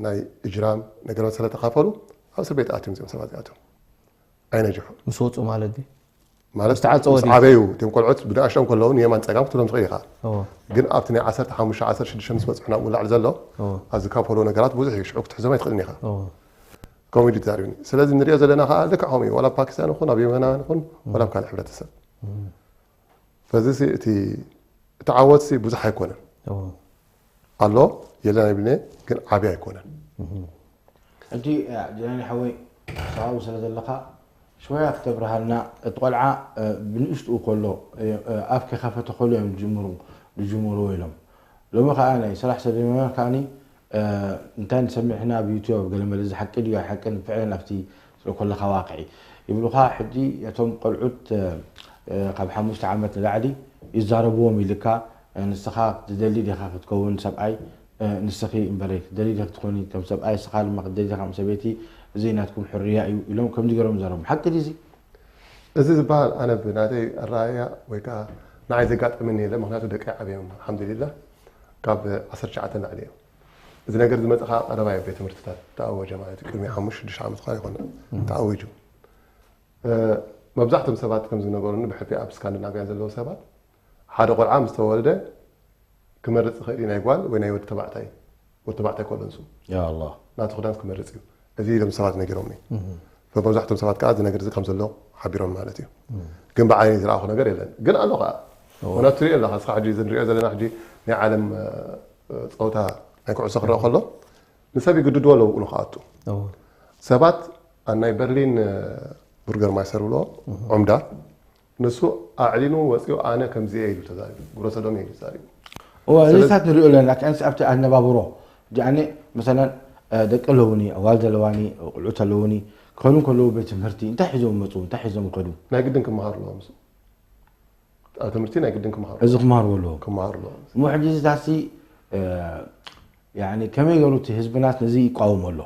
ናይ እጅራም ነገራት ስለተካፈሉ ኣብ እስር ቤት ኣትዮም እዚኦም ሰባት እዚኣቶም ኣይነጅሑ ምስ ወፁ ማለት ድዩ? ማለት ዝተዓፀወ ምስ ድዩ? ዓበዩ እቶም ቆልዑት ብንኣሽኦም ከለዉ ንየማን ፀጋም ክትብሎም ትኽእል ኢኻ። እዎ። ግን ኣብቲ ናይ ዓሰርተ ሓሙሽተ ዓሰርተ ሽዱሽተ ምስ በፅሑ ናብኡ ላዕሊ ዘሎ እዎ። ኣብዚ ካብ ፖሎ ነገራት ብዙሕ እዩ ሽዑ ክትሕዞም ኣይትኽእልን ኢኻ። እዎ። ኮሜዲ ተዛሪቡኒ ስለዚ ንሪኦ ዘለና ከዓ ልክዕ ከምኡ እዩ ዋላ ፓኪስታን ይኹን ኣብ የመናውያን ይኹን ዋላ ኣብ ካልእ ሕብረተሰብ በዚ እቲ እቲ ዓወት ብዙሕ ኣይኮነን እዎ። ኣሎ የለን ኣይብልነ ግን ዓብዪ ኣይኮነን። ሕጂ ጀናኒ ሓወይ ሰብኣዊ ስለ ዘለካ ሽወያ ክተብርሃልና እቲ ቆልዓ ብንእሽትኡ ከሎ ኣፍ ከይከፈተ ከሎ እዮም ዝጅምሩ ዝጅምርዎ ኢሎም ሎሚ ከዓ ናይ ሰላሕ ሰደመና ከዓ እንታይ ንሰምዕ ሕና ኣብ ዩትብ ገለመለ እዚ ሓቂ ድዩ ኣይሓቅን ፍዕለን ኣብቲ ስለ ኮለካ ዋቅዒ ይብሉካ ሕጂ እቶም ቆልዑት ካብ ሓሙሽተ ዓመት ንላዕሊ ይዛረብዎም ኢልካ ንስኻ ትደሊ ዲኻ ክትከውን ሰብኣይ ንስኺ እምበረይ ክትደሊ ዲኺ ክትኮኒ ከም ሰብኣይ ንስኻ ድማ ክትደሊ ዲኻ ከም ሰበይቲ እዚ ናትኩም ሕርያ እዩ ኢሎም ከምዚ ገይሮም ይዛረቡ ሓቂ ድዩ እዚ እዚ ዝበሃል ኣነ ብናተይ ኣረኣእያ ወይ ከዓ ንዓይ ዘጋጠመኒ የለ ምክንያቱ ደቂ ዓብዮም ኣልሓምዱሊላ ካብ ዓሰርተ ትሽዓተ ንላዕሊ እዮም እዚ ነገር ዝመጽእ ከዓ ቀረባ እዩ፣ ቤት ትምህርትታት ተኣወጀ ማለት እዩ። ቅድሚ ሓሙሽተ ሽዱሽተ ዓመት ከዓ ይኾነ ተኣዊጁ። እ፣ መብዛሕቶም ሰባት ከም ዝነበሩኒ ብሕልፊ ኣብ ስካንዲናቪያ ዘለዉ ሰባት ሓደ ቆልዓ ምስ ተወልደ ክመርጽ ይኽእል እዩ፣ ናይ ጓል ወይ ናይ ወዲ ተባዕታይ። ወዲ ተባዕታይ ከሎ ንሱ ያ ኣላህ። ናቱ ክዳን ክመርጽ እዩ። እዚ ኢሎም ሰባት ነጊሮምኒ። መብዛሕቶም ሰባት ከዓ እዚ ነገር እዚ ከም ዘሎ ሓቢሮም ማለት እዩ። ግን ብዓይኒ ዝረኣኹ ነገር የለን። ግን ኣሎ ከዓ። ምክንያቱ ትሪኦ ኣለኻ፣ እስኻ ሕጂ እዚ ንሪኦ ዘለና ሕጂ ናይ ዓለም፣ እ፣ ጸወታ ናይ ኩዕሶ ክረአ ከሎ ንሰብ ይግድድዎ ኣለዉ ብኡ ንክኣቱ። ሰባት ኣብ ናይ በርሊን፣ እ፣ ቡርገር ማይስተር ብሎ ዑምዳ ንሱ ኣዕሊኑ ወፂኡ ኣነ ከምዚ እየ ኢሉ ተዛሪቡ። ግብረ ሰዶም እዩ ተዛሪቡ። እዋ እዚታት ንሪኦ ኣለና። ከንስ ኣብቲ ኣነባብሮ ጃኒ መሰለን፣ እ፣ ደቂ ኣለውኒ፣ ኣዋልድ ኣለዋኒ፣ ቆልዑት ኣለውኒ፣ ክኸዱ ከለዉ ቤት ትምህርቲ እንታይ ሒዞም መፁ፣ እንታይ ሒዞም ይኸዱ? ናይ ግድን ክመሃሩ ኣለዎም። ኣብ ትምህርቲ ናይ ግድን ክመሃሩ እዚ ክመሃርዎ ኣለዎም። ክመሃሩ ኣለዎም። እሞ ሕጂ እዚታሲ፣ እ፣ ያኒ ከመይ ገሩ እቲ ህዝብናት ነዚ ይቃወሞ ኣሎ?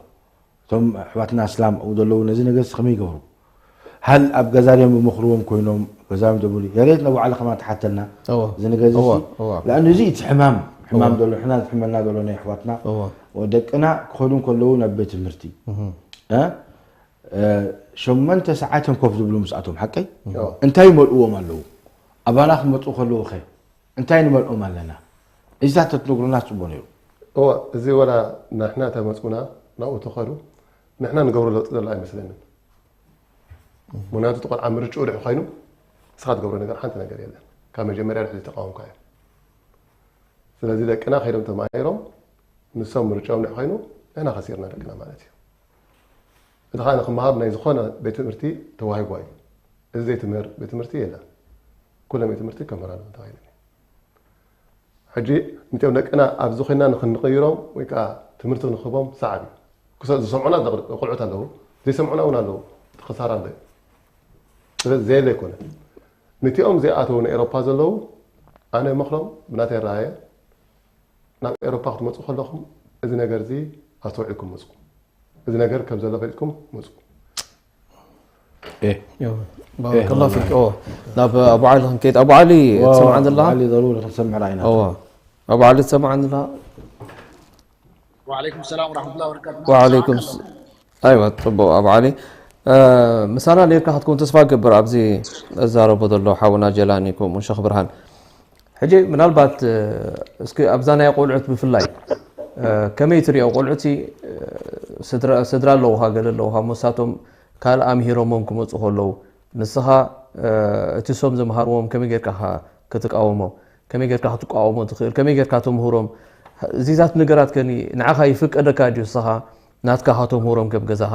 እቶም ኣሕዋትና እስላም ኣብኡ ዘለዉ ነዚ ነገርሲ ከመይ ይገብሩ? ሃል ኣብ ገዛ ድዮም ብመኽርዎም ኮይኖም፣ ገዛም ደብሉ? የሬት ነባዕሉ ከማን ተሓተልና። እወ። እዚ ነገር እዚ እወ፣ ሲ-፣ እወ። ለኣኑ እዚ እቲ ሕማም፣ ሕማም ዘሎ፣ ሕና ዝሕመና ዘሎ ናይ ኣሕዋትና። እወ። ወደቅና ክኸዱን ከለዉ ናብ ቤት ትምህርቲ። እ? እ፣ ሸሞንተ ሰዓት እዮም ኮፍ ዝብሉ ምስኣቶም፣ ሓቀይ? እወ። እንታይ ይመልእዎም ኣለዉ? ኣባና ክመፁ ከለዉ ኸ እንታይ ንመልኦም ኣለና? እዚታት ተትነግሩና ጽቡቅ ነይሩ። እወ፣ እዚ ወላ ንሕና ተመፁና ናብኡ ተኸዱ፣ ንሕና ንገብሮ ለውጢ ዘሎ ኣይመስለንን። ምክንያቱ እቲ ቆልዓ ምርጭኡ ድሕ ኮይኑ ንስኻ ትገብሮ ነገር ሓንቲ ነገር የለን። ካብ መጀመርያ ድሕሪ ተቃወምካ እዩ። ስለዚ ደቅና ከይዶም ተማሂሮም ንሶም ምርጫኦም ድሕ ኮይኑ ንሕና ከሲርና ደቅና ማለት እዩ። እቲ ከዓ ንክመሃሩ ናይ ዝኾነ ቤት ትምህርቲ ተዋሂቧ እዩ። እዚ ዘይትምህር ቤት ትምህርቲ የለን። ኩሎም ቤት ትምህርቲ ከምህር ኣለዎም ተባሂሉ እዩ። ሕጂ ንቲኦም ደቅና ኣብዚ ኮይና ንክንቕይሮም ወይ ከዓ ትምህርቲ ክንክቦም ሰዓብ እዩ። ክሰ-፣ ዝሰምዑና ዘቕር-፣ ቆልዑት ኣለዉ፣ ዘይሰምዑና እውን ኣለዉ። እቲ ክሳራ ኣሎ እዩ። ስለዚ ዘየለ ኣይኮነ። ንቲኦም ዘይኣተዉ ንኤሮፓ ዘለዉ ኣነ መኽሮም ብናተይ ራእየ ናብ ኤሮፓ ክትመፁ ከለኹም እዚ ነገር እዚ ኣስተውዒልኩም መፁ። እዚ ነገር ከም ዘሎ ፈሊጥኩም መፁ። ኤ፣ ባረከላሁ ፊክ። ኦ፣ ናብ ኣቡ ዓሊ ክንከይድ። ኣቡ ዓሊ ትሰምዓን ዘለኻ? ዓሊ ضروري ክንሰምዕ ራእይና። ኦ፣ ኣቡ ዓሊ ትሰምዓን ዘለኻ? وعليكم السلام ورحمة الله وبركاته. وعليكم الس-، ኣይዋ፣ ጽቡቕ ኣቡ ዓሊ። እ፣ ምሳና ኔርካ ክትከውን ተስፋ ገብር ኣብዚ እዛረቦ ዘሎ ሓውና ጀላኒ ከምኡ ሸኽ ብርሃን። ሕጂ ምናልባት፣ እ፣ እስኪ ኣብዛ ናይ ቆልዑት ብፍላይ፣ እ፣ ከመይ ትሪኦ? ቆልዑት፣ እ፣ ስድራ፣ ስድራ ኣለውኻ፣ ገለ ኣለውኻ፣ መሳቶም ካልእ ኣምሂሮሞም ክመፁ ከለዉ ንስኻ፣ እ፣ እቲ ሶም ዘምሃርዎም ከመይ ጌርካ ኢኻ ክትቃወሞ? ከመይ ጌርካ ክትቃወሞ ትኽእል? ከመይ ጌርካ ተምህሮም? እዚታት ነገራት ከኒ ንዓኻ ይፍቀደካ ድዩ ንስኻ ናትካ ከተምህሮም ከም ገዛኻ?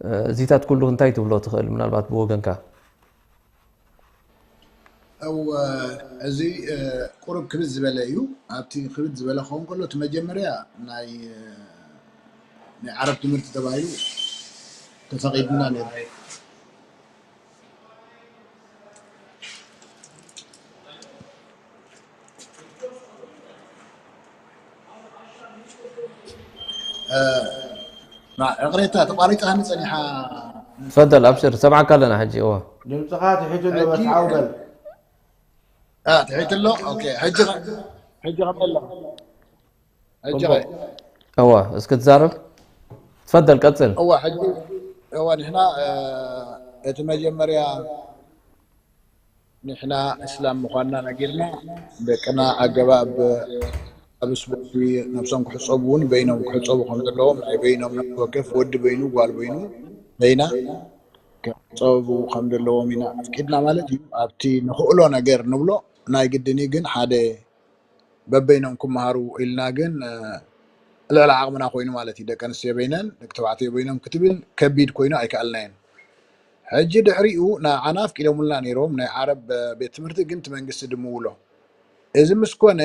እ፣ እዚታት ኩሉ እንታይ ትብሎ ትኽእል ምናልባት ብወገንካ? እው፣ እዚ፣ እ፣ ቁሩብ ክብድ ዝበለ እዩ። ኣብቲ ክብድ ዝበለ ክኸውን ከሎ እቲ መጀመርያ ናይ፣ እ፣ ናይ ዓረብ ትምህርቲ ተባሂሉ ተፈቒድና ነይሩ። እ፣ ማ-፣ ዕቕሬታ ተቋሪፅኻኒ ፀኒሓ። ትፈደል ኣብሽር፣ ሰምዓካ ኣለና ሕጂ። እወ። ድምፅኻ ትሒቱ ኣሎ፣ ሕጂ በስዓው በል። እ፣ ትሒቱ ኣሎ። ኦኬ፣ ሕጂ ኸ-፣ ሕጂ ከመይ ኣሎ? ሕጂ ኸ-፣ እወ፣ እስኪ ትዛረብ። ትፈደል ቀፅል። እወ፣ ሕጂ፣ እወ፣ ንሕና፣ እ፣ እቲ መጀመርያ ንሕና እስላም ምዃንና ነጊርና፣ ደቅና ኣገባብ ኣብ ስፖርቲ ነብሶም ክሕጸቡ እውን በይኖም ክሕጸቡ ከም ዘለዎም፣ ናይ በይኖም ነፍሲ ወከፍ ወዲ በይኑ፣ ጓል በይኑ፣ በይና ክሕጸቡ ከም ዘለዎም ኢና ኣፍቂድና ማለት እዩ። ኣብቲ ንኽእሎ ነገር ንብሎ ናይ ግድን እዩ፣ ግን ሓደ በበይኖም ክመሃሩ ኢልና ግን፣ እ፣ ልዕሊ ዓቕምና ኮይኑ ማለት እዩ። ደቂ ኣንስትዮ በይነን፣ ደቂ ተባዕትዮ በይኖም ክትብል ከቢድ ኮይኑ ኣይከኣልናዮን። ሕጂ ድሕሪኡ ንዓና ኣፍቂዶምልና ነይሮም፣ ናይ ዓረብ ቤት ትምህርቲ ግን እቲ መንግስቲ ድምውሎ። እዚ ምስ ኮነ፣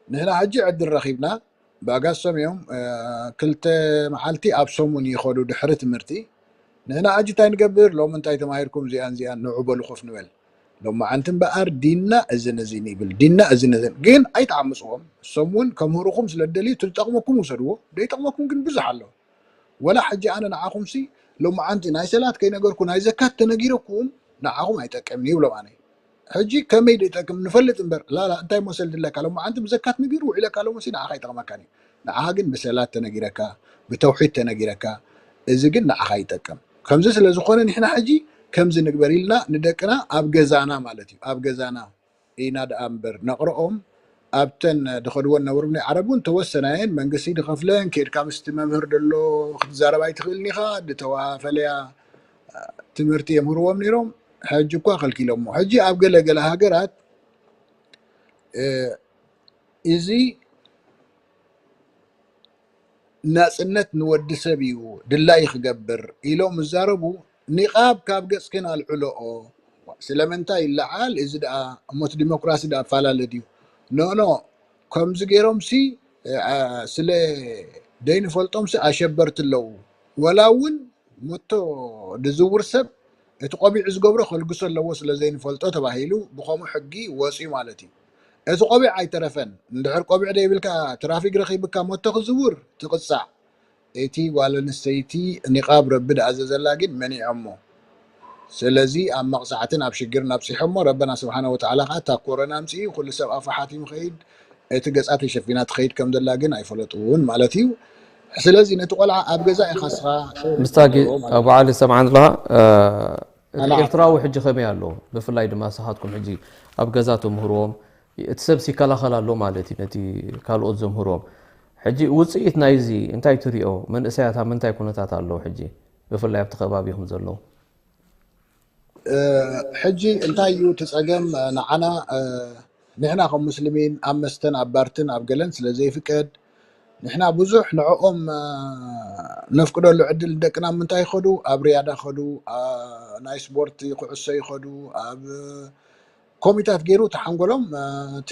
ንሕና ሕጂ ዕድል ረኺብና፣ ብኣጋሶም እዮም፣ እ፣ ክልተ መዓልቲ ኣብ ሰሙን ይኸዱ ድሕሪ ትምህርቲ። ንሕና ሕጂ እንታይ ንገብር? ሎሚ እንታይ ተማሂርኩም? እዚኣን እዚኣን ንዑ በሉ ኮፍ ንበል። ሎማዓንቲ እምበኣር ዲንና እዝን እዝን ይብል፣ ዲንና እዝን እዝን። ግን ኣይትዓምፅዎም። እሶም እውን ከምህሩኹም ስለ ዝደልዩ፣ እቲ ዝጠቕመኩም ውሰድዎ፣ ዘይጠቕመኩም ግን ብዙሕ ኣሎ። ወላ ሕጂ ኣነ ንዓኹምሲ ሎማዓንቲ ናይ ሰላት ከይነገርኩ ናይ ዘካት ተነጊረኩም ንዓኹም ኣይጠቅምን ይብሎም ኣነ። ሕጂ ከመይ ዶ ይጠቅም ንፈልጥ እምበር፣ ላላ እንታይ መሰል ድለካ ሎማዓንቲ ብዘካት ምግብር ውዒለካ ሎምሲ ንዓኻ ይጠቕመካን እዩ። ንዓኻ ግን ብሰላት ተነጊረካ፣ ብተውሒድ ተነጊረካ፣ እዚ ግን ንዓኻ ይጠቅም። ከምዚ ስለ ዝኾነ ንሕና ሕጂ ከምዚ ንግበር ኢልና ንደቅና ኣብ ገዛና ማለት እዩ፣ ኣብ ገዛና ኢና ደኣ እምበር ነቕርኦም ኣብተን ድኸድወን ነበሩ ናይ ዓረብ እውን ተወሰናየን መንግስቲ ድኸፍለን ኬድካ ምስቲ መምህር ደሎ ክትዛረብ ኣይትኽእልን ኢኻ ድተዋፈለያ ትምህርቲ የምህርዎም ነይሮም። ሕጂ እኳ ከልኪሎሞ። ሕጂ ኣብ ገለ ገለ ሃገራት እዚ ናጽነት ንወዲ ሰብ እዩ ድላዩ ክገብር ኢሎም ዝዛረቡ። ኒቓብ ካብ ገጽክን ኣልዕሎኦ። ስለምንታይ ይለዓል? እዚ ደኣ እሞት ዲሞክራሲ ደኣ ኣፈላለ ድዩ? ኖኖ ከምዚ ገይሮምሲ ስለ ደይንፈልጦምሲ ኣሸበርቲ ኣለዉ። ወላ እውን ሞቶ ድዝውር ሰብ እቲ ቆቢዕ ዝገብሮ ከልግሶ ኣለዎ ስለ ዘይንፈልጦ ተባሂሉ ብኸምኡ ሕጊ ወፅዩ ማለት እዩ። እቲ ቆቢዕ ኣይተረፈን። እንድሕር ቆቢዕ ደይብልካ ትራፊክ ረኺብካ ሞቶ ክዝውር ትቕፃዕ። እቲ ጓል ኣንስተይቲ ኒቓብ ረቢ ድኣዘዘላ ግን መኒዖሞ። ስለዚ ኣብ መቕፃዕትን ኣብ ሽግርን ኣብፂሖሞ። ረበና ስብሓነ ወተዓላ ከዓ እታ ኮረና ኣምፅኡ ኩሉ ሰብ ኣፉ ሓቲሙ ከይድ እቲ ገፃ ተሸፊና ትኸይድ ከም ዘላ ግን ኣይፈለጥውን ማለት እዩ። ስለዚ ነቲ ቆልዓ ኣብ ገዛ ኢኻ ስኻ ምስታጊ ኣቡ ዓሊ ሰምዓን ኣለኻ። እቲ ኤርትራዊ ሕጂ ከመይ ኣሎ? ብፍላይ ድማ ንስኻትኩም ሕጂ ኣብ ገዛ ትምህርዎም፣ እቲ ሰብሲ ይከላኸል ኣሎ ማለት እዩ ነቲ ካልኦት ዘምህርዎም። ሕጂ ውፅኢት ናይዚ እንታይ ትሪኦ? መንእሰያት ኣብ ምንታይ ኩነታት ኣለዉ ሕጂ ብፍላይ ኣብቲ ከባቢኹም ዘለዉ? ሕጂ እንታይ እዩ እቲ ጸገም ንዓና ንሕና ከም ሙስሊሚን ኣብ መስተን ኣብ ባርትን ኣብ ገለን ስለ ዘይፍቀድ ንሕና ብዙሕ ንዕኦም ነፍቅደሉ ዕድል ንደቅና ምንታይ ይኸዱ ኣብ ሪያዳ ኸዱ ናይ ስፖርት ኩዕሶ ይኸዱ ኣብ ኮሚታት ገይሩ ተሓንጎሎም እቲ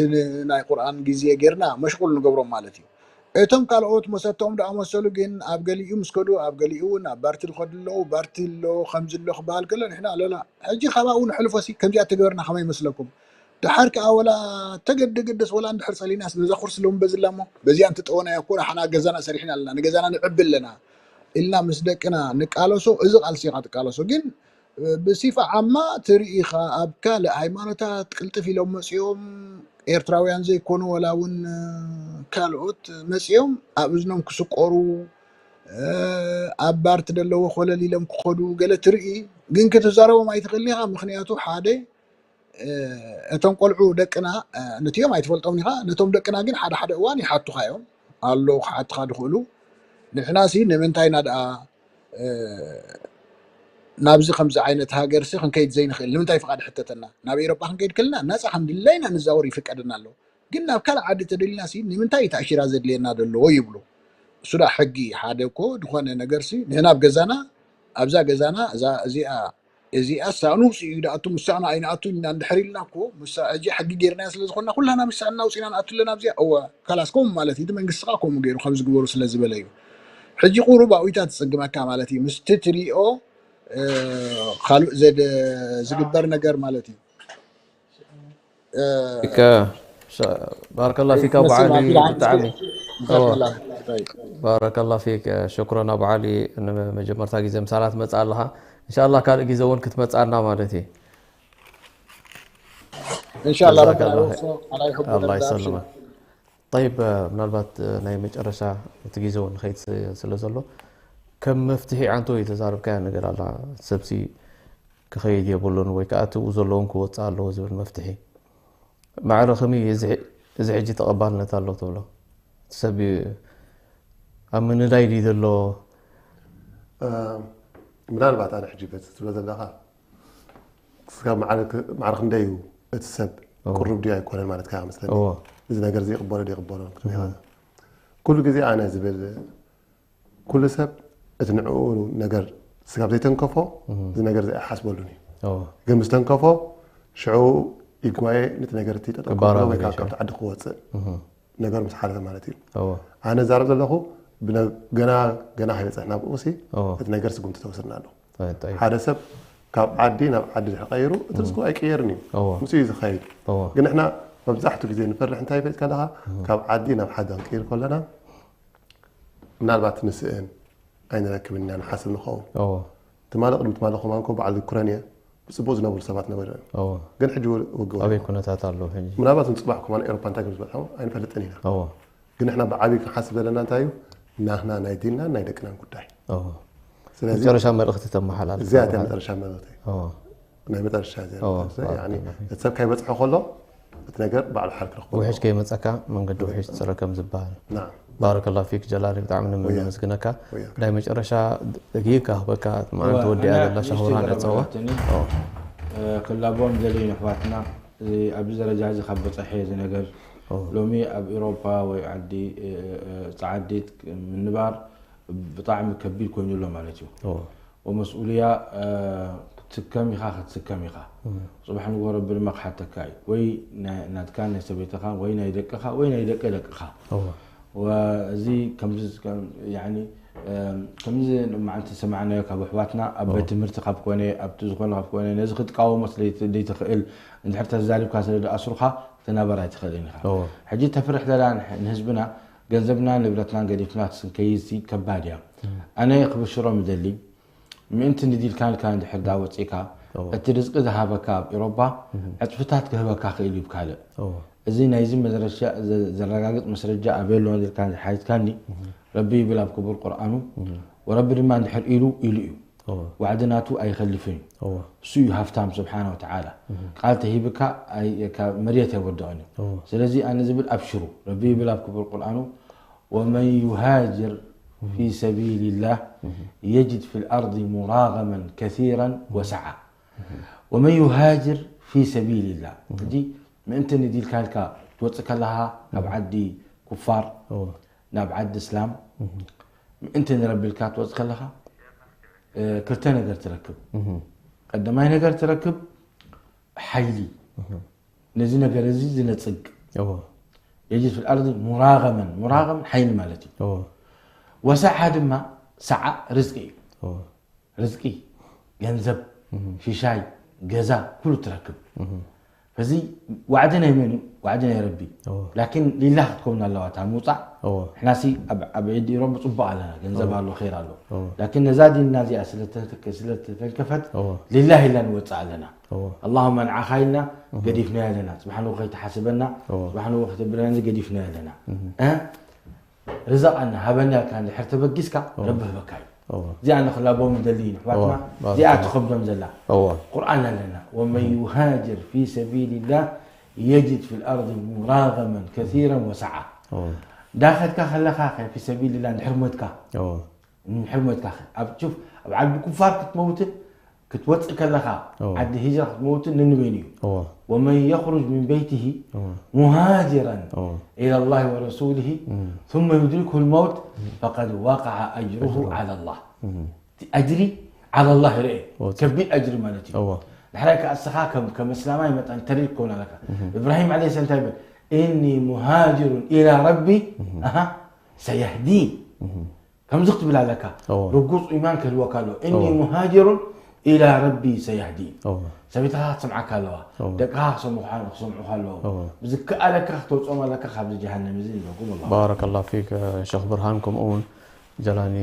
ናይ ቁርኣን ግዜ ገይርና መሽቁል ንገብሮም ማለት እዩ። እቶም ካልኦት መሰተኦም ደኣ መሰሉ ግን ኣብ ገሊኡ ምስ ከዱ ኣብ ገሊኡ እውን ኣብ ባርቲ ዝኸዱ ኣለዉ ባርቲ ኣሎ ከምዚ ኣሎ ክበሃል ከሎ ንሕና ኣለና ሕጂ ካባኡ ንሕልፎ ሲ ከምዚኣ ተገበርና ከመይ ይመስለኩም? ደሓር ከኣ ወላ ተገደገደስ ወላ እንድሕር ጸሊናስ ነዛ ኩርሲ ሎሚ በዚ ኣላ እሞ በዚኣ እንትጠወናያ እኮ ንሓና ገዛና ሰሪሕና ኣለና ንገዛና ንዕቢ ኣለና ኢልና ምስ ደቅና ንቃለሶ እዚ ቃልሲ ኢኻ ትቃለሶ ግን ብሲፋ ዓማ ትርኢ ኢኻ ኣብ ካልእ ሃይማኖታት ቅልጥፍ ኢሎም መጺኦም ኤርትራውያን ዘይኮኑ ወላ እውን ካልኦት መጺኦም ኣብ እዝኖም ክስቆሩ ኣብ ባርት ደለዎ ኮለል ኢሎም ክኸዱ ገለ ትርኢ ግን ክትዛረቦም ኣይትኽእልን ኢኻ ምኽንያቱ ሓደ እቶም ቆልዑ ደቅና ነትኦም ኣይትፈልጦም ኢኻ ነቶም ደቅና ግን ሓደ ሓደ እዋን ይሓቱኻ እዮም ኣሎ ክሓትኻ ድኽእሉ ንሕና ሲ ንምንታይ ኢና ደኣ ናብዚ ከምዚ ዓይነት ሃገር ሲ ክንከይድ ዘይንኽእል ንምንታይ ፍቓድ ሕተተና ናብ ኤሮጳ ክንከይድ ከለና ናፃ ከም ድላይና ንዛወር ይፍቀደና ኣሎ ግን ናብ ካልእ ዓዲ ተደሊና ሲ ንምንታይ እዩ ተኣሽራ ዘድልየና ደለዎ ይብሉ እሱ ደኣ ሕጊ ሓደ እኮ ዝኾነ ነገር ሲ ንሕና ኣብ ገዛና ኣብዛ ገዛና እዛ እዚኣ እዚኣ ሳእኑ ውፅኡ እዩ ደኣቱ ምሳእና ኣይንኣቱ ኢና እንድሕር ኢልና እኮ ምሳ እጂ ሕጊ ጌርናዮ ስለ ዝኾንና ኩላና ምሳእና ውፅና ንኣቱ ኣለና ኣብዚኣ እወ ካላስ ከምኡ ማለት እዩ እቲ መንግስቲ ከዓ ከምኡ ገይሩ ከምዚ ግበሩ ስለ ዝበለ እዩ ሕጂ ቁሩብ ኣብኢታ ትፅግመካ ማለት እዩ ምስቲ ትሪኦ ካልእ ዘደ ዝግበር ነገር ማለት እዩ ባረከላ ፊክ ኣቡ ዓሊ ብጣዕሚ ባረከላ ፊክ ሽክረን ኣቡ ዓሊ ንመጀመርታ ግዜ ምሳና ትመፅእ ኣለኻ እንሻላ ካልእ ግዜ እውን ክትመፅኣና ማለት እዩ እንሻላ ኣላ ይሰልመ ጠይብ ምናልባት ናይ መጨረሻ እቲ ግዜ እውን ንኸይድ ስለ ዘሎ ከም መፍትሒ ዓንቶ የተዛረብካያ ነገር ኣላ ሰብሲ ክኸይድ የብሉን ወይ ከዓ ትብኡ ዘለዎም ክወፅእ ኣለዎ ዝብል መፍትሒ ማዕረ ከመይ እዚ ሕጂ ተቐባልነት ኣሎ ትብሎ ሰብ ኣብ ምንዳይ ድዩ ዘሎ ምናልባት ኣነ ሕጂ በዚ ትብሎ ዘለኻ ስጋብ ማዕረ ክንደይ እዩ እቲ ሰብ ቅሩብ ድዩ ኣይኮነን ማለት ከ መስለኒ እዚ ነገር እዚ ይቕበሎ ድዩ ይቕበሎ ኩሉ ግዜ ኣነ ዝብል ኩሉ ሰብ እቲ ንዕኡ ነገር ስጋብ ዘይተንከፎ እዚ ነገር እዚ ኣይሓስበሉን እዩ ግን ምስ ተንከፎ ሽዑ ይጓየ ነቲ ነገር እቲ ጠጠው ክብሎ ወይ ከዓ ካብቲ ዓዲ ክወፅእ ነገሩ ምስ ሓለፈ ማለት እዩ ኣነ ዛረብ ዘለኹ ገና ገና ከይበፅሕና ብኡ ሲ እቲ ነገር ስጉምቲ ተወስድና ኣሎ ሓደ ሰብ ካብ ዓዲ ናብ ዓዲ ድሕር ቀይሩ እቲ ርስኩ ኣይቅየርን እዩ ምስኡ እዩ ዝኸይድ ግን ንሕና መብዛሕቱ ግዜ ንፈርሕ እንታይ ይፈጥ ከለኻ ካብ ዓዲ ናብ ዓዲ ክንቅይር ከለና ምናልባት ንስእን ኣይንረክብን ኢና ንሓስብ ንኸውን ትማሊ ቅድሚ ትማሊ ከማን ኮ በዓል ዝኩረን እየ ብፅቡቅ ዝነብሩ ሰባት ነበሩ እዮም። እዎ ግን ሕጂ ውግእ ኣበይ ኩነታት ኣሎ ሕጂ? ምናልባት ንፅባሕ ከማን ኤሮፓ እንታይ ከም ዝበፅሖ ኣይንፈልጥን ኢና። እዎ ግን ንሕና ብዓብይ ክንሓስብ ዘለና እንታይ እዩ? ናህና ናይ ዲንናን ናይ ደቅናን ጉዳይ። እዎ ስለዚ መጨረሻ መልእኽቲ ተመሓላልፍ እዚኣ እያ መጨረሻ መልእኽቲ። እዎ ናይ መጨረሻ እዚኣ እዎ፣ መልእኽቲ። ባርክ ያኒ ኣላህ ፊክ። እቲ ሰብ ካይበፅሖ ከሎ እቲ ነገር ባዕሉ ሓር ክረኽቦ ውሕጅ ከይመፀካ መንገዲ ውሕጅ ትፅረ ከም ዝበሃል። ናም ባረከላሁ ፊክ ጀላሊ፣ ብጣዕሚ ነመስግነካ። ወያ ናይ መጨረሻ ደቂቃ ክህበካ፣ መዓልቲ እወ፣ ወዲኣ ኣነ ዘላ ንእሽተይ ሸኹራ ገለ ንዕፀዋ። በላትኒ። እዎ እ፣ ክላቦም ዘልዩ ንኣሕዋትና፣ እዚ ኣብዚ ደረጃ እዚ ካብ በፀሐ እዚ ነገር እዎ ሎሚ ኣብ ኤሮፓ ወይ ዓዲ እ፣ እ፣ ፃዓዲት ምንባር ብጣዕሚ ከቢድ ኮይኑ ኣሎ ማለት እዩ። እዎ ወመስኡልያ እ፣ ክትስከም ኢኻ ክትስከም ኢኻ። እም፣ ፅባሕ ንግሆ ረቢ ድማ ክሓተካ እዩ። ወይ ናይ- ናትካን ናይ ሰበይትኻን ወይ ናይ ደቅኻ ወይ ናይ ደቂ ደቅኻ። እዎ ወዚ ከምዚ ከም- ያኒ እም፣ ከምዚ መዓልቲ ሰማዕናዮ ካብ ኣሕዋትና ኣብ እዎ። ቤት ትምህርቲ ካብ ኮነ ኣብቲ ዝኾነ ካብ ኮነ ነዚ ክትቃወሞ ስለ ዘይትኽእል እንድሕር ተዛሪብካ ስለ ዝኣስሩኻ ክትናበር ኣይትኽእልን ኢኻ። እዎ ሕጂ ተፍርሕ ዘላ ንሕ- ንህዝብና ገንዘብና ንብረትናን ገዲፍና ክንከይድሲ ከባድ እያ። ኣነ ክብሽሮም ይደሊ ምእንቲ ንዲልካ ኢልካ እንድሕር ዳ ወፂእካ እዎ እቲ ርዝቂ ዝሃበካ ኣብ ኤሮፓ ዕፅፍታት ክህበካ ክእል እዩ ብካልእ። እዎ እዚ ናይዚ መድረሻ ዘ- ዘረጋግፅ መስረጃ ኣበይ ኣሎ ኢልካ ሓቲትካኒ ረቢ ይብል ኣብ ክቡር ቁርኣኑ ወረቢ ድማ እንድሕር ኢሉ ኢሉ እዩ። እዎ ዋዕዲ ናቱ ኣይኸልፍን እዩ። እዎ እሱ እዩ ሃፍታም ስብሓነ ወተዓላ ቃል ተሂብካ ኣይ- ካብ መሬት ኣይወድቕን እዩ። እዎ ስለዚ ኣነ ዝብል ኣብሽሩ ረቢ ይብል ኣብ ክቡር ቁርኣኑ ومن يهاجر في سبيل الله يجد في الأرض مراغما كثيرا وسعة ومن يهاجر في سبيل الله ሕጂ ምእንቲ ንዲልካ ኢልካ ትወፅእ ከለኻ ካብ ዓዲ ኩፋር እዎ ናብ ዓዲ እስላም ምእንቲ ንረቢ ኢልካ ትወፅእ ከለኻ እ፣ ክልተ ነገር ትረክብ። እም፣ ቀዳማይ ነገር ትረክብ ሓይሊ ነዚ ነገር እዚ ዝነፅግ እዎ يجد في الأرض مراغما مراغما ሓይሊ ማለት እዩ። እዎ وسعة ድማ ሰዓ ርዝቂ እዩ። እዎ ርዝቂ ገንዘብ ሽሻይ ገዛ ኩሉ ትረክብ። እዚ ዋዕዲ ናይ መን እዩ? ዋዕዲ ናይ ረቢ። እዎ ላኪን ሊላህ ክትከውን ኣለዋ እታ ምውፃእ። እዎ ንሕናሲ ኣብ ኣብ ዒድ ኢሮም ብፅቡቅ ኣለና ገንዘብ ኣሎ ኸይር ኣሎ። እዎ ላኪን ነዛ ዲንና እዚኣ ስለተተከ- ስለተተንከፈት እዎ ሊላህ ኢልና ንወፅእ ኣለና። እዎ ኣላሁመ ንዓኻ ኢልና ገዲፍናዮ ኣለና። ስብሓን ከይተሓስበና እዎ ስብሓን ከተብለና ገዲፍናዮ ኣለና። እ? ርዘቃና ሃበና ኢልካ እንድሕር ተበጊስካ ረቢ ህበካ እዩ። እዎ እዚኣ ንክላቦም ንደሊ ንሕዋትና እዎ። እዚኣ ትኸብዶም ዘላ እዎ ቁርኣን ኣለና ومن يهاجر في سبيل الله يجد في الأرض مراغما كثيرا وسعة እዎ ዳኸድካ ከለኻ ኸ في سبيل الله እንድሕር ሞትካ እዎ እንድሕር ሞትካ ኸ ኣብ ሹፍ ኣብ ዓዲ ኩፋር ክትመውትን ክትወፅእ ከለኻ እዎ። ዓዲ ሂጅራ ክትመውትን ንንበይን እዩ እዎ ومن يخرج من بيته እዎ مهاجرا እዎ إلى الله ورسوله እም፣ ثم يدركه الموت فقد وقع أجره على الله እም፣ እቲ ኣጅሪ على الله ይርአ እዎ። ከቢድ ኣጅሪ ማለት እዩ እዎ ድሕራይ ከኣ እስኻ ከም ከም እስላማይ መጠን ተሪር ክኸውን ኣለካ እብራሂም ዓለ ሰላም እንታይ ይብል إني مهاجر إلى ربي أها سيهدين እም፣ ከምዚ ክትብል ኣለካ እዎ ርጉፅ ኢማን ክህልወካ ኣለዎ إني እዎ። مهاجر إلى ربي سيهدين እዎ ሰበይትኻ ክትሰምዓካ ኣለዋ እዎ ደቅኻ ክሰምዑኻ ክሰምዑኻ ኣለዎም እዎ ብዝከኣለካ ክተውፅኦም ኣለካ ካብዚ ጀሃነም እዚ ንብለኩም ኣለኹ ባረከላሁ ፊክ ሸኽ ብርሃን፣ ከምኡ እውን ጀላኒ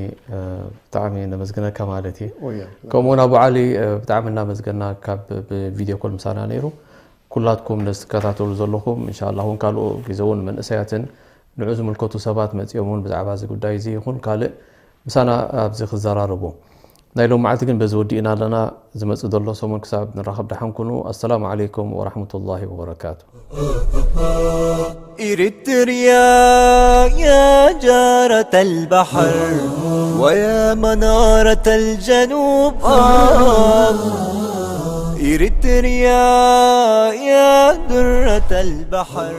ብጣዕሚ ነመስግነካ ማለት እዩ። ወያ ከምኡውን ኣቡ ዓሊ ብጣዕሚ እናመስገና ካብ ብቪድዮ ኮል ምሳና ነይሩ። ኩላትኩም ነዚ ትከታተሉ ዘለኹም እንሻላ እውን ካልኦ ግዜ እውን መንእሰያትን ንዑ ዝምልከቱ ሰባት መፂኦም እውን ብዛዕባ እዚ ጉዳይ እዚ ይኹን ካልእ ምሳና ኣብዚ ክዘራረቡ ናይ ሎም መዓልቲ ግን በዚ ወዲእና ኣለና። ዝመፅእ ዘሎ ሰሙን ክሳብ ንራኸብ ደሓን ኩኑ። ኣሰላሙ ዓለይኩም ወራሕመቱላሂ ወበረካቱ። إريتريا يا جارة البحر ويا منارة الجنوب آه. إريتريا يا درة البحر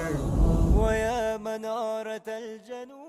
ويا منارة الجنوب